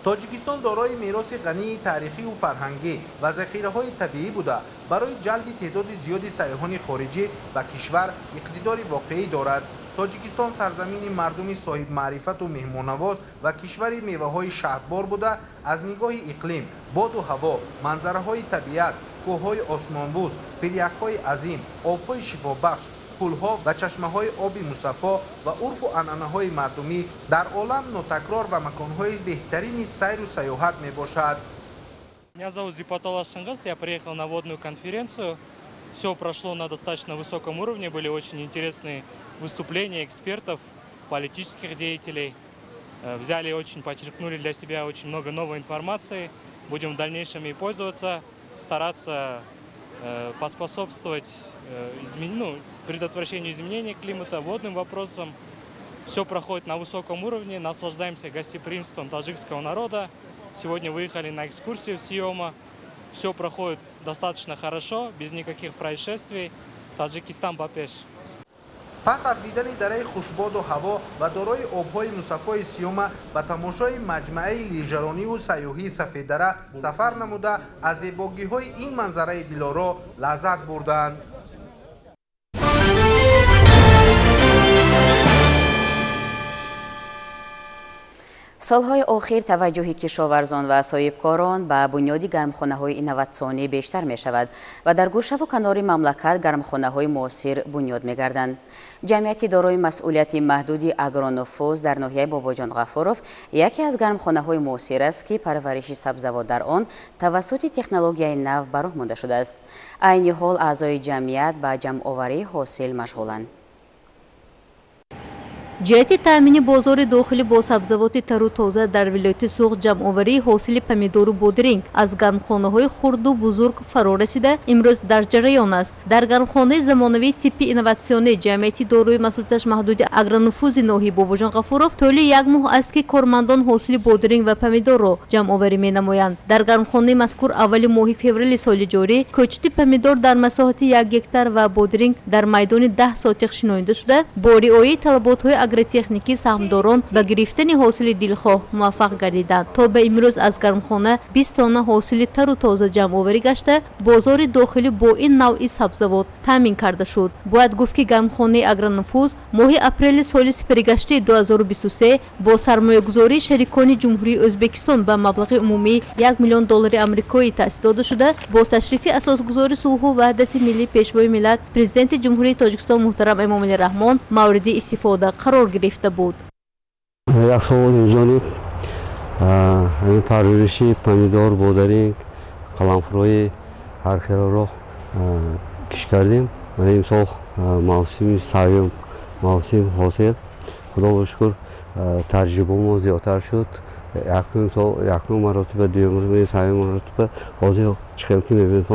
Тоҷикистон дорои мероси ғании таърихию фарҳангӣ ва захираҳои табиӣ буда, барои ҷалби теъдоди зиёди сайёҳони хориҷӣ ба кишвар иқтидори воқеӣ дорад. Тоҷикистон сарзамини мардуми соҳибмаърифату меҳмоннавоз ва кишвари меваҳои шаҳдбор буда, аз нигоҳи иқлим, боду ҳаво, манзараҳои табиат, кӯҳҳои осмонбӯс, пиряхҳои азим, обҳои шифобахш, кӯлҳо ва чашмаҳои оби мусаффо ва урфу анъанаҳои мардумӣ дар олам нотакрор ва маконҳои беҳтарини сайру сайёҳат мебошад. Меня зовут Зипатола Шингас, я приехал на водную конференцию. Все прошло на достаточно высоком уровне, были очень интересные выступления экспертов, политических деятелей. Взяли очень, подчеркнули для себя очень много новой информации. Будем в дальнейшем ей пользоваться, стараться поспособствовать предотвращению изменения климата, водным вопросам. Все проходит на высоком уровне, наслаждаемся гостеприимством таджикского народа. Сегодня выехали на экскурсию в Сиома. Все проходит достаточно хорошо, без никаких происшествий. Таджикистан ба пеш. Пас аз дидани дараи хушбоду ҳаво ва дорои обҳои мусаффои Сиёма ба тамошои маҷмӯаи лижарониву сайёҳии Сафеддара сафар намуда, аз зебогиҳои ин манзараи дилоро лаззат бурданд. Солҳои охир таваҷҷӯҳи кишоварзон ва соҳибкорон ба бунёди гармхонаҳои инноватсионӣ бештар мешавад ва дар гӯшаву канори мамлакат гармхонаҳои муосир бунёд мегарданд. Ҷамъияти дорои масъулияти маҳдуди Агронуфуз дар ноҳияи Бобоҷон Ғафуров яке аз гармхонаҳои муосир аст, ки парвариши сабзавот дар он тавассути технологияи нав ба роҳ монда шудааст. Айни ҳол аъзои ҷамъият ба ҷамъоварии ҳосил машғуланд. Ҷиҳати таъмини бозори дохилӣ бо сабзавоти тару тоза дар вилояти Суғд ҷамъоварии ҳосили помидору бодиринг аз гармхонаҳои хурду бузург фаро расида, имрӯз дар ҷараён аст. Дар гармхонаи замонавии типи инноватсионӣ ҷамъияти дорои масъулияташ маҳдуди Агронуфузи ноҳияи Бобоҷон Ғафуров тӯли як моҳ аст, ки кормандон ҳосили бодиринг ва помидорро ҷамъоварӣ менамоянд. Дар гармхонаи мазкур аввали моҳи феврали соли ҷорӣ кӯчити помидор дар масоҳати 1 гектар ва бодиринг дар майдони 10 сотих шинонида шуда, бо риояи талаботҳои агротехникӣ саҳмдорон ба гирифтани ҳосили дилхоҳ муваффақ гардиданд. То ба имрӯз аз гармхона 20 тонна ҳосили тару тоза ҷамъоварӣ гашта, бозори дохилӣ бо ин навъи сабзавот таъмин карда шуд. Бояд гуфт, ки гармхонаи Агронуфуз моҳи апрели соли сипаригаштаи 2023 бо сармоягузории шарикони Ҷумҳурии Ӯзбекистон ба маблағи умумии 1 миллион доллари амрикоӣ таъсис дода шуда, бо ташрифи асосгузори сулҳу ваҳдати миллӣ, Пешвои миллат, Президенти Ҷумҳурии Тоҷикистон муҳтарам Эмомалӣ Раҳмон мавриди истифода қарор гирифта буд. Як сол инҷониб ҳамин парвариши помидор, бодиринг, қаламфурои ҳар хелро кишт кардем. Имсол мавсими сеюм, мавсим ҳосил. Худо шукр, таҷрибамо зиёдтар шуд. Якум сол якум маротиба, дуюм маротиба, сеюм маротиба ҳозир чӣ хел ки мебинед,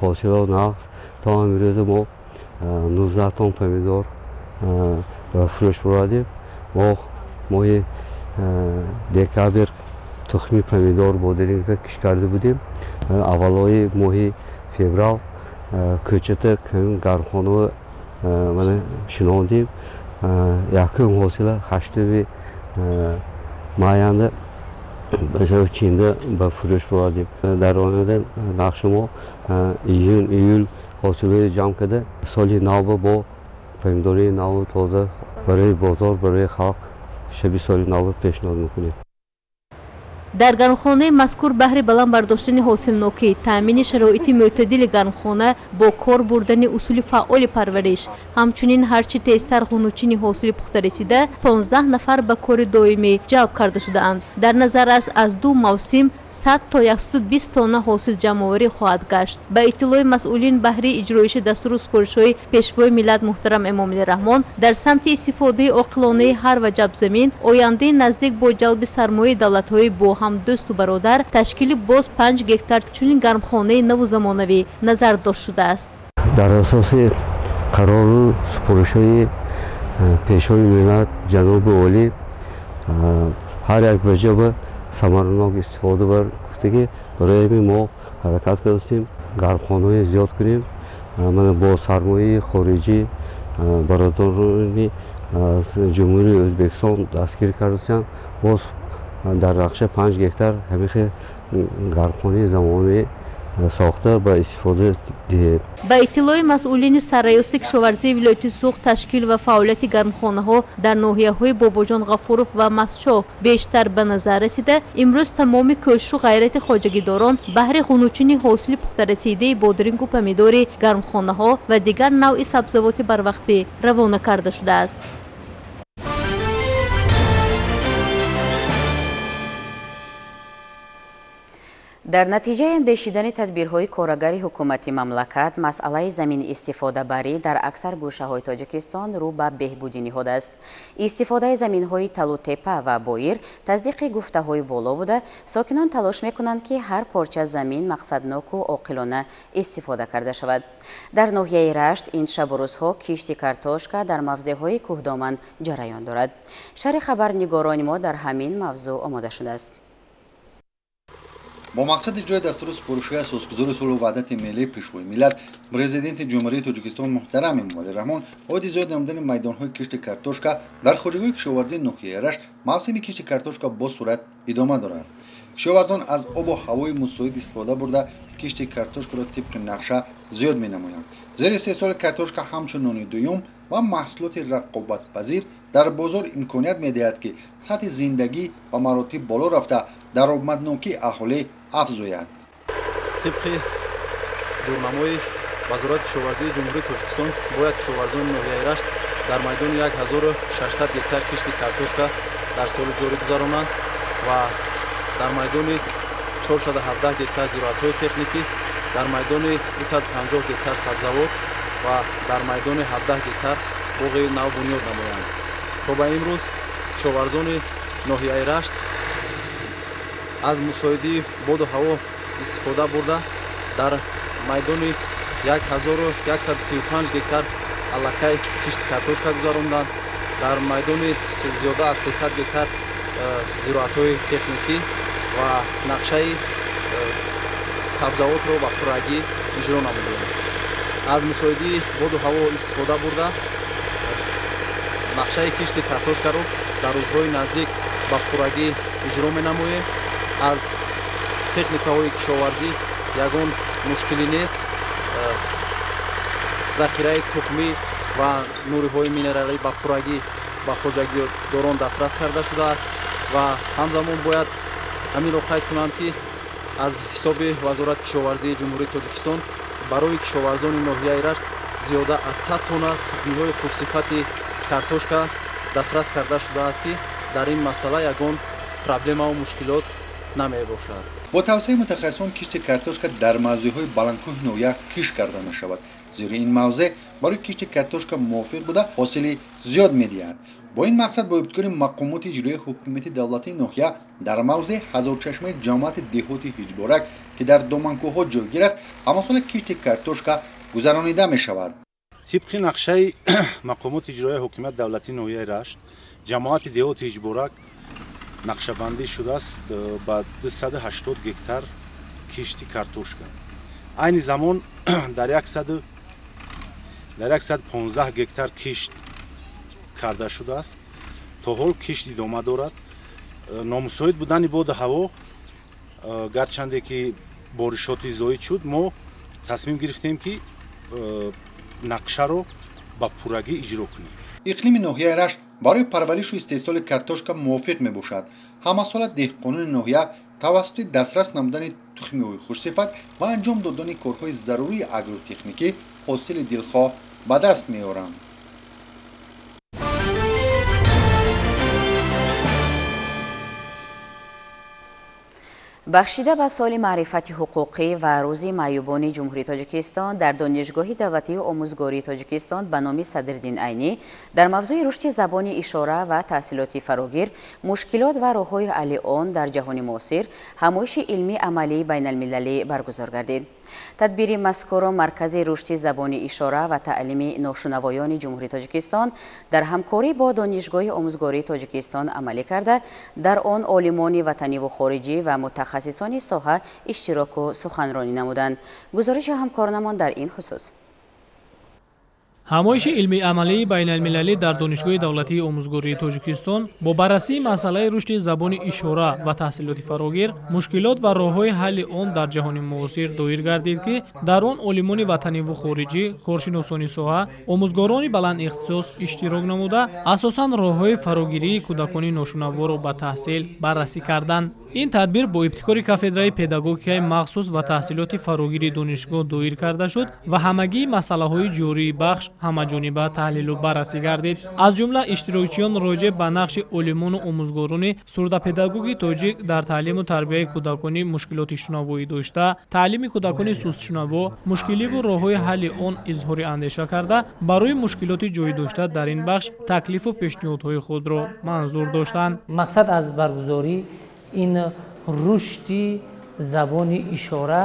ҳосило нағз. То имрӯз мо 19 тонн помидор ба фурӯш бурдем. Мо моҳи декабр тухми помидор, бодиринга кишт карда будем. Аввалои моҳи феврал кӯчата гармхона мана шинондем. Якум ҳосила 8 майанда чинда ба фурӯш бурдем. Дар оянда нақши мо июн, июл ҳосилои ҷамъ карда, соли нав бо помидори наву тоза барои бозор, барои халқ шаби соли нав пешниҳод мекунем. Дар гармхонаи мазкур баҳри баланд бардоштани ҳосилнокӣ, таъмини шароити мӯътадили гармхона бо кор бурдани усули фаъоли парвариш, ҳамчунин ҳарчи тезтар ғунучини ҳосили пухта расида, 15 нафар ба кори доимӣ ҷалб карда шудаанд. Дар назар аст, аз ду мавсим 100 то 120 тонна ҳосил ҷамъоварӣ хоҳад гашт. Ба иттилои масъулин, баҳри иҷроиши дастуру супоришҳои Пешвои миллат муҳтарам Эмомалӣ Раҳмон дар самти истифодаи оқилонаи ҳар ваҷаб замин, ояндаи наздик бо ҷалби сармояи давлатҳои бо ҳам дӯсту бародар ташкили боз 5 гектар чунин гармхонаи наву замонавӣ назар дошт шудааст. Дар асоси қарору супоришҳои Пешвои миллат ҷаноби олӣ ҳар як ваҷаба самаранок истифода бар гуфтагӣ, барои ҳамин мо ҳаракат кардастем гармхонаҳое зиёд кунем. Мана бо сармояи хориҷӣ бародарони аз Ҷумҳурии Ӯзбекистон дастгир кардастанд. Боз дар нақша 5 гектар ҳамин хел гармхонаи замонавӣ сохта ба истифода диҳем. Ба иттилои масъулини Сарраёсати кишоварзии вилояти Суғд, ташкил ва фаъолияти гармхонаҳо дар ноҳияҳои Бобоҷон Ғафуров ва Мастчоҳ бештар ба назар расида, имрӯз тамоми кӯшишу ғайрати хоҷагидорон баҳри ғунучини ҳосили пухтарасидаи бодирингу помидори гармхонаҳо ва дигар навъи сабзавоти барвақтӣ равона карда шудааст. Дар натиҷаи андешидани тадбирҳои корагари ҳукумати мамлакат, масъалаи заминистифодабарӣ дар аксар гӯшаҳои Тоҷикистон рӯ ба беҳбудӣ ниҳодааст. Истифодаи заминҳои талутепа ва боир тасдиқи гуфтаҳои боло буда, сокинон талош мекунанд, ки ҳар порча замин мақсадноку оқилона истифода карда шавад. Дар ноҳияи Рашт ин шабу рӯзҳо кишти картошка дар мавзеъҳои кӯҳдоман ҷараён дорад. Шарҳи хабарнигорони мо дар ҳамин мавзӯъ омода шудааст. Бо мақсади иҷрои дастуру супоришҳои асосгузори сулҳу ваҳдати миллӣ, Пешвои миллат, Президенти Ҷумҳурии Тоҷикистон муҳтарам Эмомалӣ Раҳмон оиди зиёд намудани майдонҳои кишти картошка дар хоҷагиҳои кишоварзии ноҳияи Рашт мавсими кишти картошка бо суръат идома дорад. Кишоварзон аз обу ҳавои мусоид истифода бурда кишти картошкаро тибқи нақша зиёд менамоянд. Зери истеҳсоли картошка ҳамчун нони дуюм ва маҳсулоти рақобатпазир дар бозор имконият медиҳад, ки сатҳи зиндагӣ ба маротиб боло рафта даромаднокии аҳолӣ афзояд. Тибқи дурнамои Вазорати кишоварзии Ҷумҳурии Тоҷикистон бояд кишоварзони ноҳияи Рашт дар майдони 1600 гектар кишти картошка дар соли ҷорӣ гузаронанд ва дар майдони 417 гектар зироатҳои техникӣ, дар майдони 250 гектар сабзавот ва дар майдони 17 гектар боғи нав бунёд намоянд. То ба имрӯз кишоварзони ноҳияи Рашт аз мусоидии боду ҳаво истифода бурда дар майдони 1135 гектар аллакай кишти картошка гузаронданд, дар майдони зиёда аз 300 гектар зироатҳои техникӣ ва нақшаи сабзавотро ба пуррагӣ иҷро намудем. Аз мусоидии боду ҳаво истифода бурда нақшаи кишти картошкаро дар рӯзҳои наздик ба пуррагӣ иҷро менамоем. Аз техникаҳои кишоварзӣ ягон мушкилӣ нест. Захираи тухмӣ ва нуриҳои минералӣ ба пуррагӣ ба хоҷагидорон дастрас карда шудааст ва ҳамзамон бояд ҳаминро қайд кунам, ки аз ҳисоби Вазорати кишоварзии Ҷумҳурии Тоҷикистон барои кишоварзони ноҳияи Рашт зиёда аз 100 тонна тухмиҳои хушсифати картошка дастрас карда шудааст, ки дар ин масъала ягон проблемаву мушкилот намебошад. Бо тавсияи мутахассисон кишти картошка дар мавзеъҳои баландкӯҳи ноҳия кишт карда мешавад, зеро ин мавзеъ барои кишти картошка мувофиқ буда ҳосили зиёд медиҳад. Бо ин мақсад бо ибтикори мақомоти иҷроияи ҳукумати давлатии ноҳия дар мавзеи ҳазорчашмаи ҷамоати деҳоти Ҳиҷборак, ки дар доманкӯҳҳо ҷойгир аст, ҳамасола кишти картошка гузаронида мешавад. Тибқи нақшаи мақомоти иҷроияи ҳукумати давлатии ноҳияи Рашт, ҷамоати деҳоти Ҳиҷборак нақшабандӣ шудааст ба 280 гектар кишти картошка. Айни замон дар 115 гектар кишт карда шудааст. То ҳол кишт идома дорад. Номусоид будани боду ҳаво, гарчанде ки боришоти зоид шуд, мо тасмим гирифтем, ки нақшаро ба пуррагӣ иҷро кунем. Иқлими ноҳияи Рашт барои парваришу истеҳсоли картошка мувофиқ мебошад. Ҳамасола деҳқонони ноҳия тавассути дастрас намудани тухмиҳои хушсифат ва анҷом додани корҳои зарурии агротехникӣ ҳосили дилхоҳ ба даст меоранд. Бахшида ба соли маърифати ҳуқуқӣ ва рӯзи маъюбони Ҷумҳурии Тоҷикистон дар Донишгоҳи давлатии омӯзгории Тоҷикистон ба номи Садриддин Айнӣ дар мавзӯи рушди забони ишора ва таҳсилоти фарогир, мушкилот ва роҳҳои ҳалли он дар ҷаҳони муосир ҳамоиши илмии амалии байналмилалӣ баргузор гардид. Тадбири мазкурро Маркази рушди забони ишора ва таълими ношунавоёни Ҷумҳурии Тоҷикистон дар ҳамкорӣ бо Донишгоҳи омӯзгории Тоҷикистон амалӣ карда, дар он олимони ватаниву хориҷӣ ва мутахассисони соҳа иштироку суханронӣ намуданд. Гузориши ҳамкоронамон дар ин хусус. Ҳамоиши илмии амалии байналмилалӣ дар Донишгоҳи давлатии омӯзгории Тоҷикистон бо баррасии масъалаи рушди забони ишора ва таҳсилоти фарогир, мушкилот ва роҳҳои ҳалли он дар ҷаҳони муосир доир гардид, ки дар он олимони ватаниву хориҷӣ, коршиносони соҳа, омӯзгорони баландихтисос иштирок намуда, асосан роҳҳои фарогирии кӯдакони ношунаворо ба таҳсил баррасӣ карданд. Ин тадбир бо ибтикори кафедраи педагогикаи махсус ва таҳсилоти фарогири донишгоҳ доир карда шуд ва ҳамагии масъалаҳои ҷории бахш ҳамаҷониба таҳлилу баррасӣ гардид. Аз ҷумла иштирокчиён роҷеъ ба нақши олимону омӯзгорони сурдапедагоги тоҷик дар таълиму тарбияи кӯдакони мушкилоти шунавоӣ дошта, таълими кӯдакони сустшунаво, мушкиливу роҳҳои ҳалли он изҳори андеша карда, барои мушкилоти ҷой дошта дар ин бахш таклифу пешниҳодҳои худро манзур доштанд. Мақсад аз баргузорӣ ин рушди забони ишора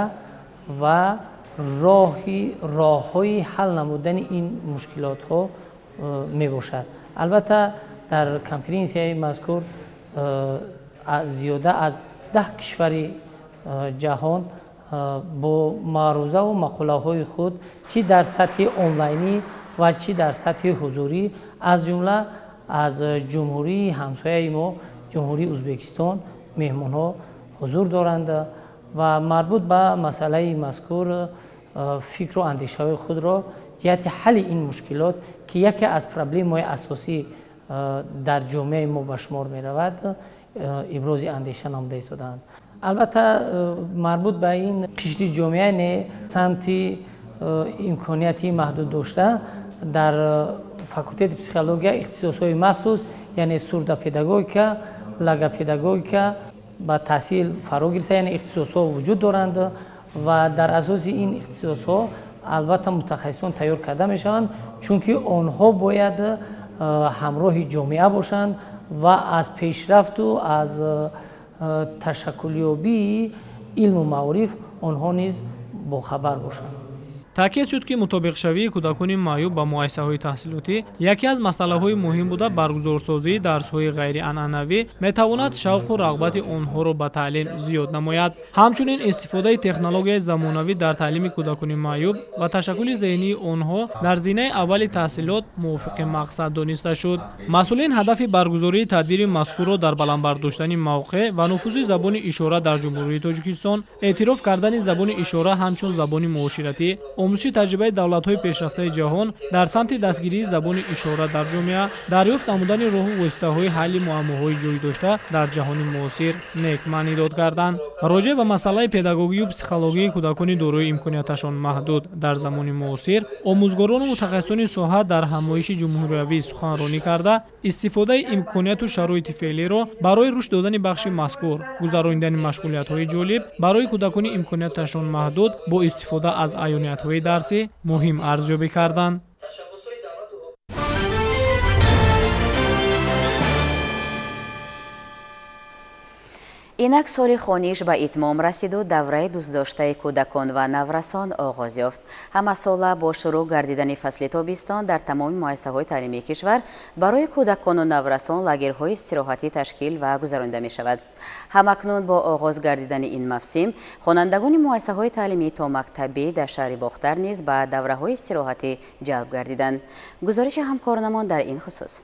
ва роҳҳои ҳал намудани ин мушкилотҳо мебошад. Албатта дар конференсияи мазкур зиёда аз 10 кишвари ҷаҳон бо маърузаву мақолаҳои худ чӣ дар сатҳи онлайнӣ ва чӣ дар сатҳи ҳузурӣ, аз ҷумла аз ҷумҳурии ҳамсояи мо Ҷумҳурии Ӯзбекистон меҳмонҳо ҳузур доранд ва марбут ба масъалаи мазкур фикру андешаҳои худро ҷиҳати ҳалли ин мушкилот, ки яке аз проблемаҳои асосӣ дар ҷомеаи мо ба шумор меравад, ибрози андеша намуда истодаанд. Албатта марбут ба ин қишри ҷомеа не самти имконияти маҳдуд дошта дар факултети психология ихтисосҳои махсус, яъне сурдапедагогика, логопедагогика ба таҳсил фаро гирифта, яъне ихтисосҳо вуҷуд доранд ва дар асоси ин ихтисосҳо албатта мутахассисон тайёр карда мешаванд, чунки онҳо бояд ҳамроҳи ҷомеа бошанд ва аз пешрафту аз ташаккулёбии илму маориф онҳо низ бохабар бошанд. Таъкид шуд, ки мутобиқшавии кӯдакони маъюб ба муассисаҳои таҳсилотӣ яке аз масъалаҳои муҳим буда, баргузорсозии дарсҳои ғайрианъанавӣ метавонад шавқу рағбати онҳоро ба таълим зиёд намояд. Ҳамчунин истифодаи технологияи замонавӣ дар таълими кӯдакони маъюб ва ташаккули зеҳнии онҳо дар зинаи аввали таҳсилот мувофиқи мақсад дониста шуд. Масъулин ҳадафи баргузории тадбири мазкурро дар баланд бардоштани мавқеъ ва нуфузи забони ишора дар Ҷумҳурии Тоҷикистон, эътироф кардани забони ишора ҳамчун забони муоширатӣ, омӯзиши таҷрибаи давлатҳои пешрафтаи ҷаҳон дар самти дастгирии забони ишора дар ҷомеа, дарёфт намудани роҳу воситаҳои ҳалли муаммоҳои ҷой дошта дар ҷаҳони муосир нек маънӣ дод карданд. Роҷеъ ба масъалаи педагогию психологии кӯдакони дорои имконияташон маҳдуд дар замони муосир, омӯзгорону мутахассисони соҳа дар ҳамоиши ҷумҳуриявӣ суханронӣ карда, истифодаи имконияту шароити феълиро барои рушд додани бахши мазкур, гузаронидани машғулиятҳои ҷолиб барои кӯдакони имконияташон маҳдуд бо истифода аз аёниятҳои дарсӣ муҳим арзёбӣ карданд. Инак соли хониш ба итмом расиду давраи дӯстдоштаи кӯдакон ва наврасон оғоз ёфт. Ҳамасола бо шурӯъ гардидани фасли тобистон дар тамоми муассисаҳои таълимии кишвар барои кӯдакону наврасон лагерҳои истироҳатӣ ташкил ва гузаронида мешавад. Ҳамакнун бо оғоз гардидани ин мавсим хонандагони муассисаҳои таълимии томактабӣ дар шаҳри Бохтар низ ба давраҳои истироҳатӣ ҷалб гардиданд. Гузориши ҳамкоронамон дар ин хусус.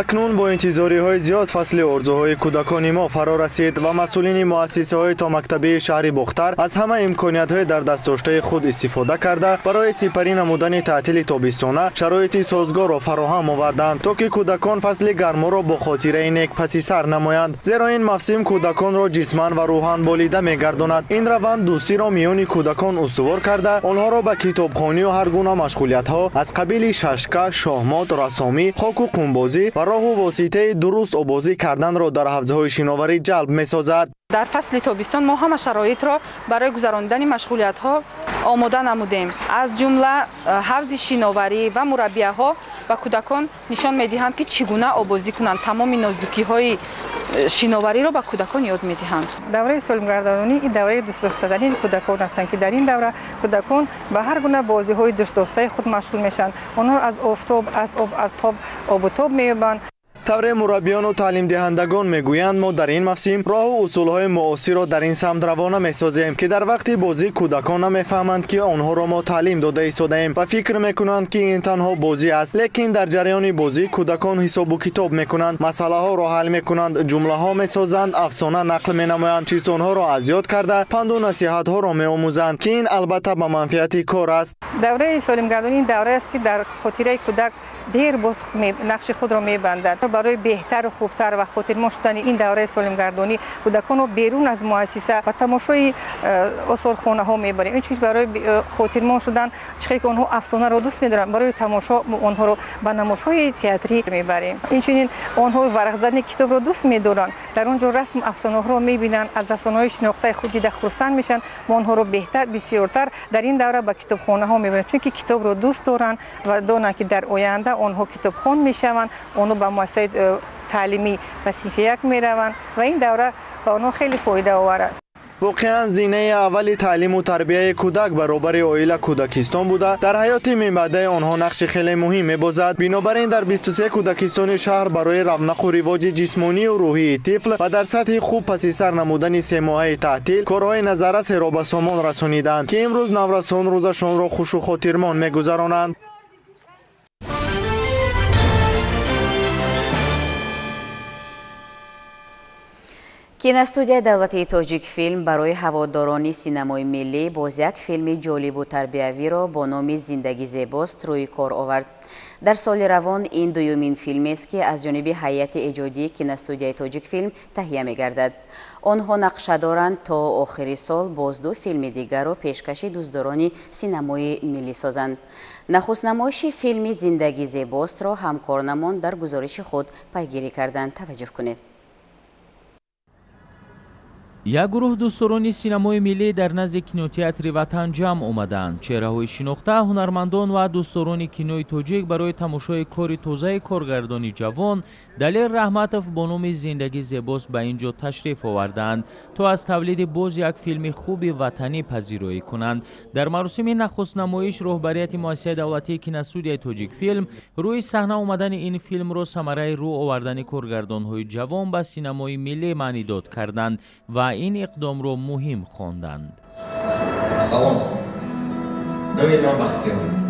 Акнун бо интизориҳои зиёд фасли орзуҳои кӯдакони мо фаро расид ва масъулини муассисаҳои томактабии шаҳри Бохтар аз ҳама имкониятҳои дар дастдоштаи худ истифода карда, барои сипарӣ намудани таътили тобистона шароити созгорро фароҳам оварданд, то ки кӯдакон фасли гарморо бо хотираи нек паси сар намоянд. Зеро ин мавсим кӯдаконро ҷисман ва рӯҳан болида мегардонад. Ин раванд дӯстиро миёни кӯдакон устувор карда, онҳоро ба китобхонию ҳар гуна машғулиятҳо аз қабили шашка, шоҳмот, расомӣ, хоку қумбозӣ ва роҳу воситаи дуруст обозӣ карданро дар ҳавзаҳои шиноварӣ ҷалб месозад. Дар фасли тобистон мо ҳама шароитро барои гузаронидани машғулиятҳо омода намудем. Аз ҷумла ҳавзи шиноварӣ ва мураббияҳо ба кӯдакон нишон медиҳанд, ки чӣ гуна обозӣ кунанд. Тамоми нозукиҳои шиновариро ба кӯдакон ёд медиҳанд. Давраи солимгардонӣ ин давраи дӯстдоштадани кӯдакон ҳастанд, ки дар ин давра кӯдакон ба ҳар гуна бозиҳои дӯстдоштаи худ машғул мешаванд. Онҳо аз офтоб, аз об, аз хоб обу тоб меёбанд. Тавре мураббиёну таълимдиҳандагон мегӯянд, мо дар ин мавсим роҳу усулҳои муосирро дар ин самт равона месозем, ки дар вақти бозӣ кӯдакон намефаҳманд, ки онҳоро мо таълим дода истодаем ва фикр мекунанд, ки ин танҳо бозӣ аст. Лекин дар ҷараёни бозӣ кӯдакон ҳисобу китоб мекунанд, масъалаҳоро ҳал мекунанд, ҷумлаҳо месозанд, афсона нақл менамоянд, чизонҳоро аз ёд карда, панду насиҳатҳоро меомӯзанд, ки ин албатта ба манфиати кор аст. Давраи солимгардонӣ ин давра аст, ки дар хотираи кӯдак дер боз нақши худро мебандад. Барои беҳтару хубтар ва хотирмон шудани ин давраи солимгардонӣ кӯдаконро берун аз муассиса ба тамошои осорхонаҳо мебарем. Инчунин барои хотирмон шудан, чӣ хел ки онҳо афсонаро дӯст медоранд, барои тамошо онҳоро ба намоишҳои театрӣ мебарем. Инчунин онҳо варақзадани китобро дӯст медоранд, дар он ҷо расму афсонаҳоро мебинанд, аз афсонаҳои шинохтаи худ дида хурсанд мешаванд. Мо онҳоро беҳтар, бисёртар дар ин давра ба китобхонаҳо мебарем, чунки китобро дӯст доранд ва донанд, ки дар оянда онҳо китобхон мешаванд, онҳо ба муассисаи таълимӣ ба синфи як мераванд ва ин давра ба онҳо хеле фоидаовар аст. Воқеан зинаи аввали таълиму тарбияи кӯдак баробари оила кӯдакистон буда, дар ҳаёти минбаъдаи онҳо нақши хеле муҳим мебозад. Бинобар ин дар 23 кӯдакистони шаҳр барои равнақу ривоҷи ҷисмонию рӯҳии тифл ва дар сатҳи хуб паси сар намудани семоҳаи таътил корҳои назаррасеро ба сомон расониданд, ки имрӯз наврасон рӯзашонро хушу хотирмон мегузаронанд. Киностудияи давлатии Тоҷикфилм барои ҳаводорони синамои миллӣ боз як филми ҷолибу тарбиявиро бо номи «Зиндагӣ зебост» рӯи кор овард. Дар соли равон ин дуюмин филмест, ки аз ҷониби ҳайати эҷодии киностудияи Тоҷикфилм таҳия мегардад. Онҳо нақша доранд, то охири сол боз ду филми дигарро пешкаши дӯстдорони синамои миллӣ созанд. Нахустнамоиши филми «Зиндагӣ зебостро» ҳамкорнамон дар гузориши худ пайгирӣ карданд. Таваҷҷӯҳ кунед. Як гурӯҳ дӯстдорони синамои миллӣ дар назди кинотеатри Ватан ҷамъ омаданд. Чеҳраҳои шинохта, ҳунармандон ва дӯстдорони кинои тоҷик барои тамошои кори тозаи коргардони ҷавон Далер Раҳматов бо номи «Зиндагӣ зебост» ба ин ҷо ташриф оварданд, то аз тавлиди боз як филми хуби ватанӣ пазироӣ кунанд. Дар маросими нахустнамоиш роҳбарияти муассисаи давлатии киностудияи Тоҷикфилм рӯи саҳна омадани ин филмро самараи рӯ овардани коргардонҳои ҷавон ба синамои миллӣ маънидод карданд ва ин иқдомро муҳим хонданд. Салом, номи ман Бахтиёр.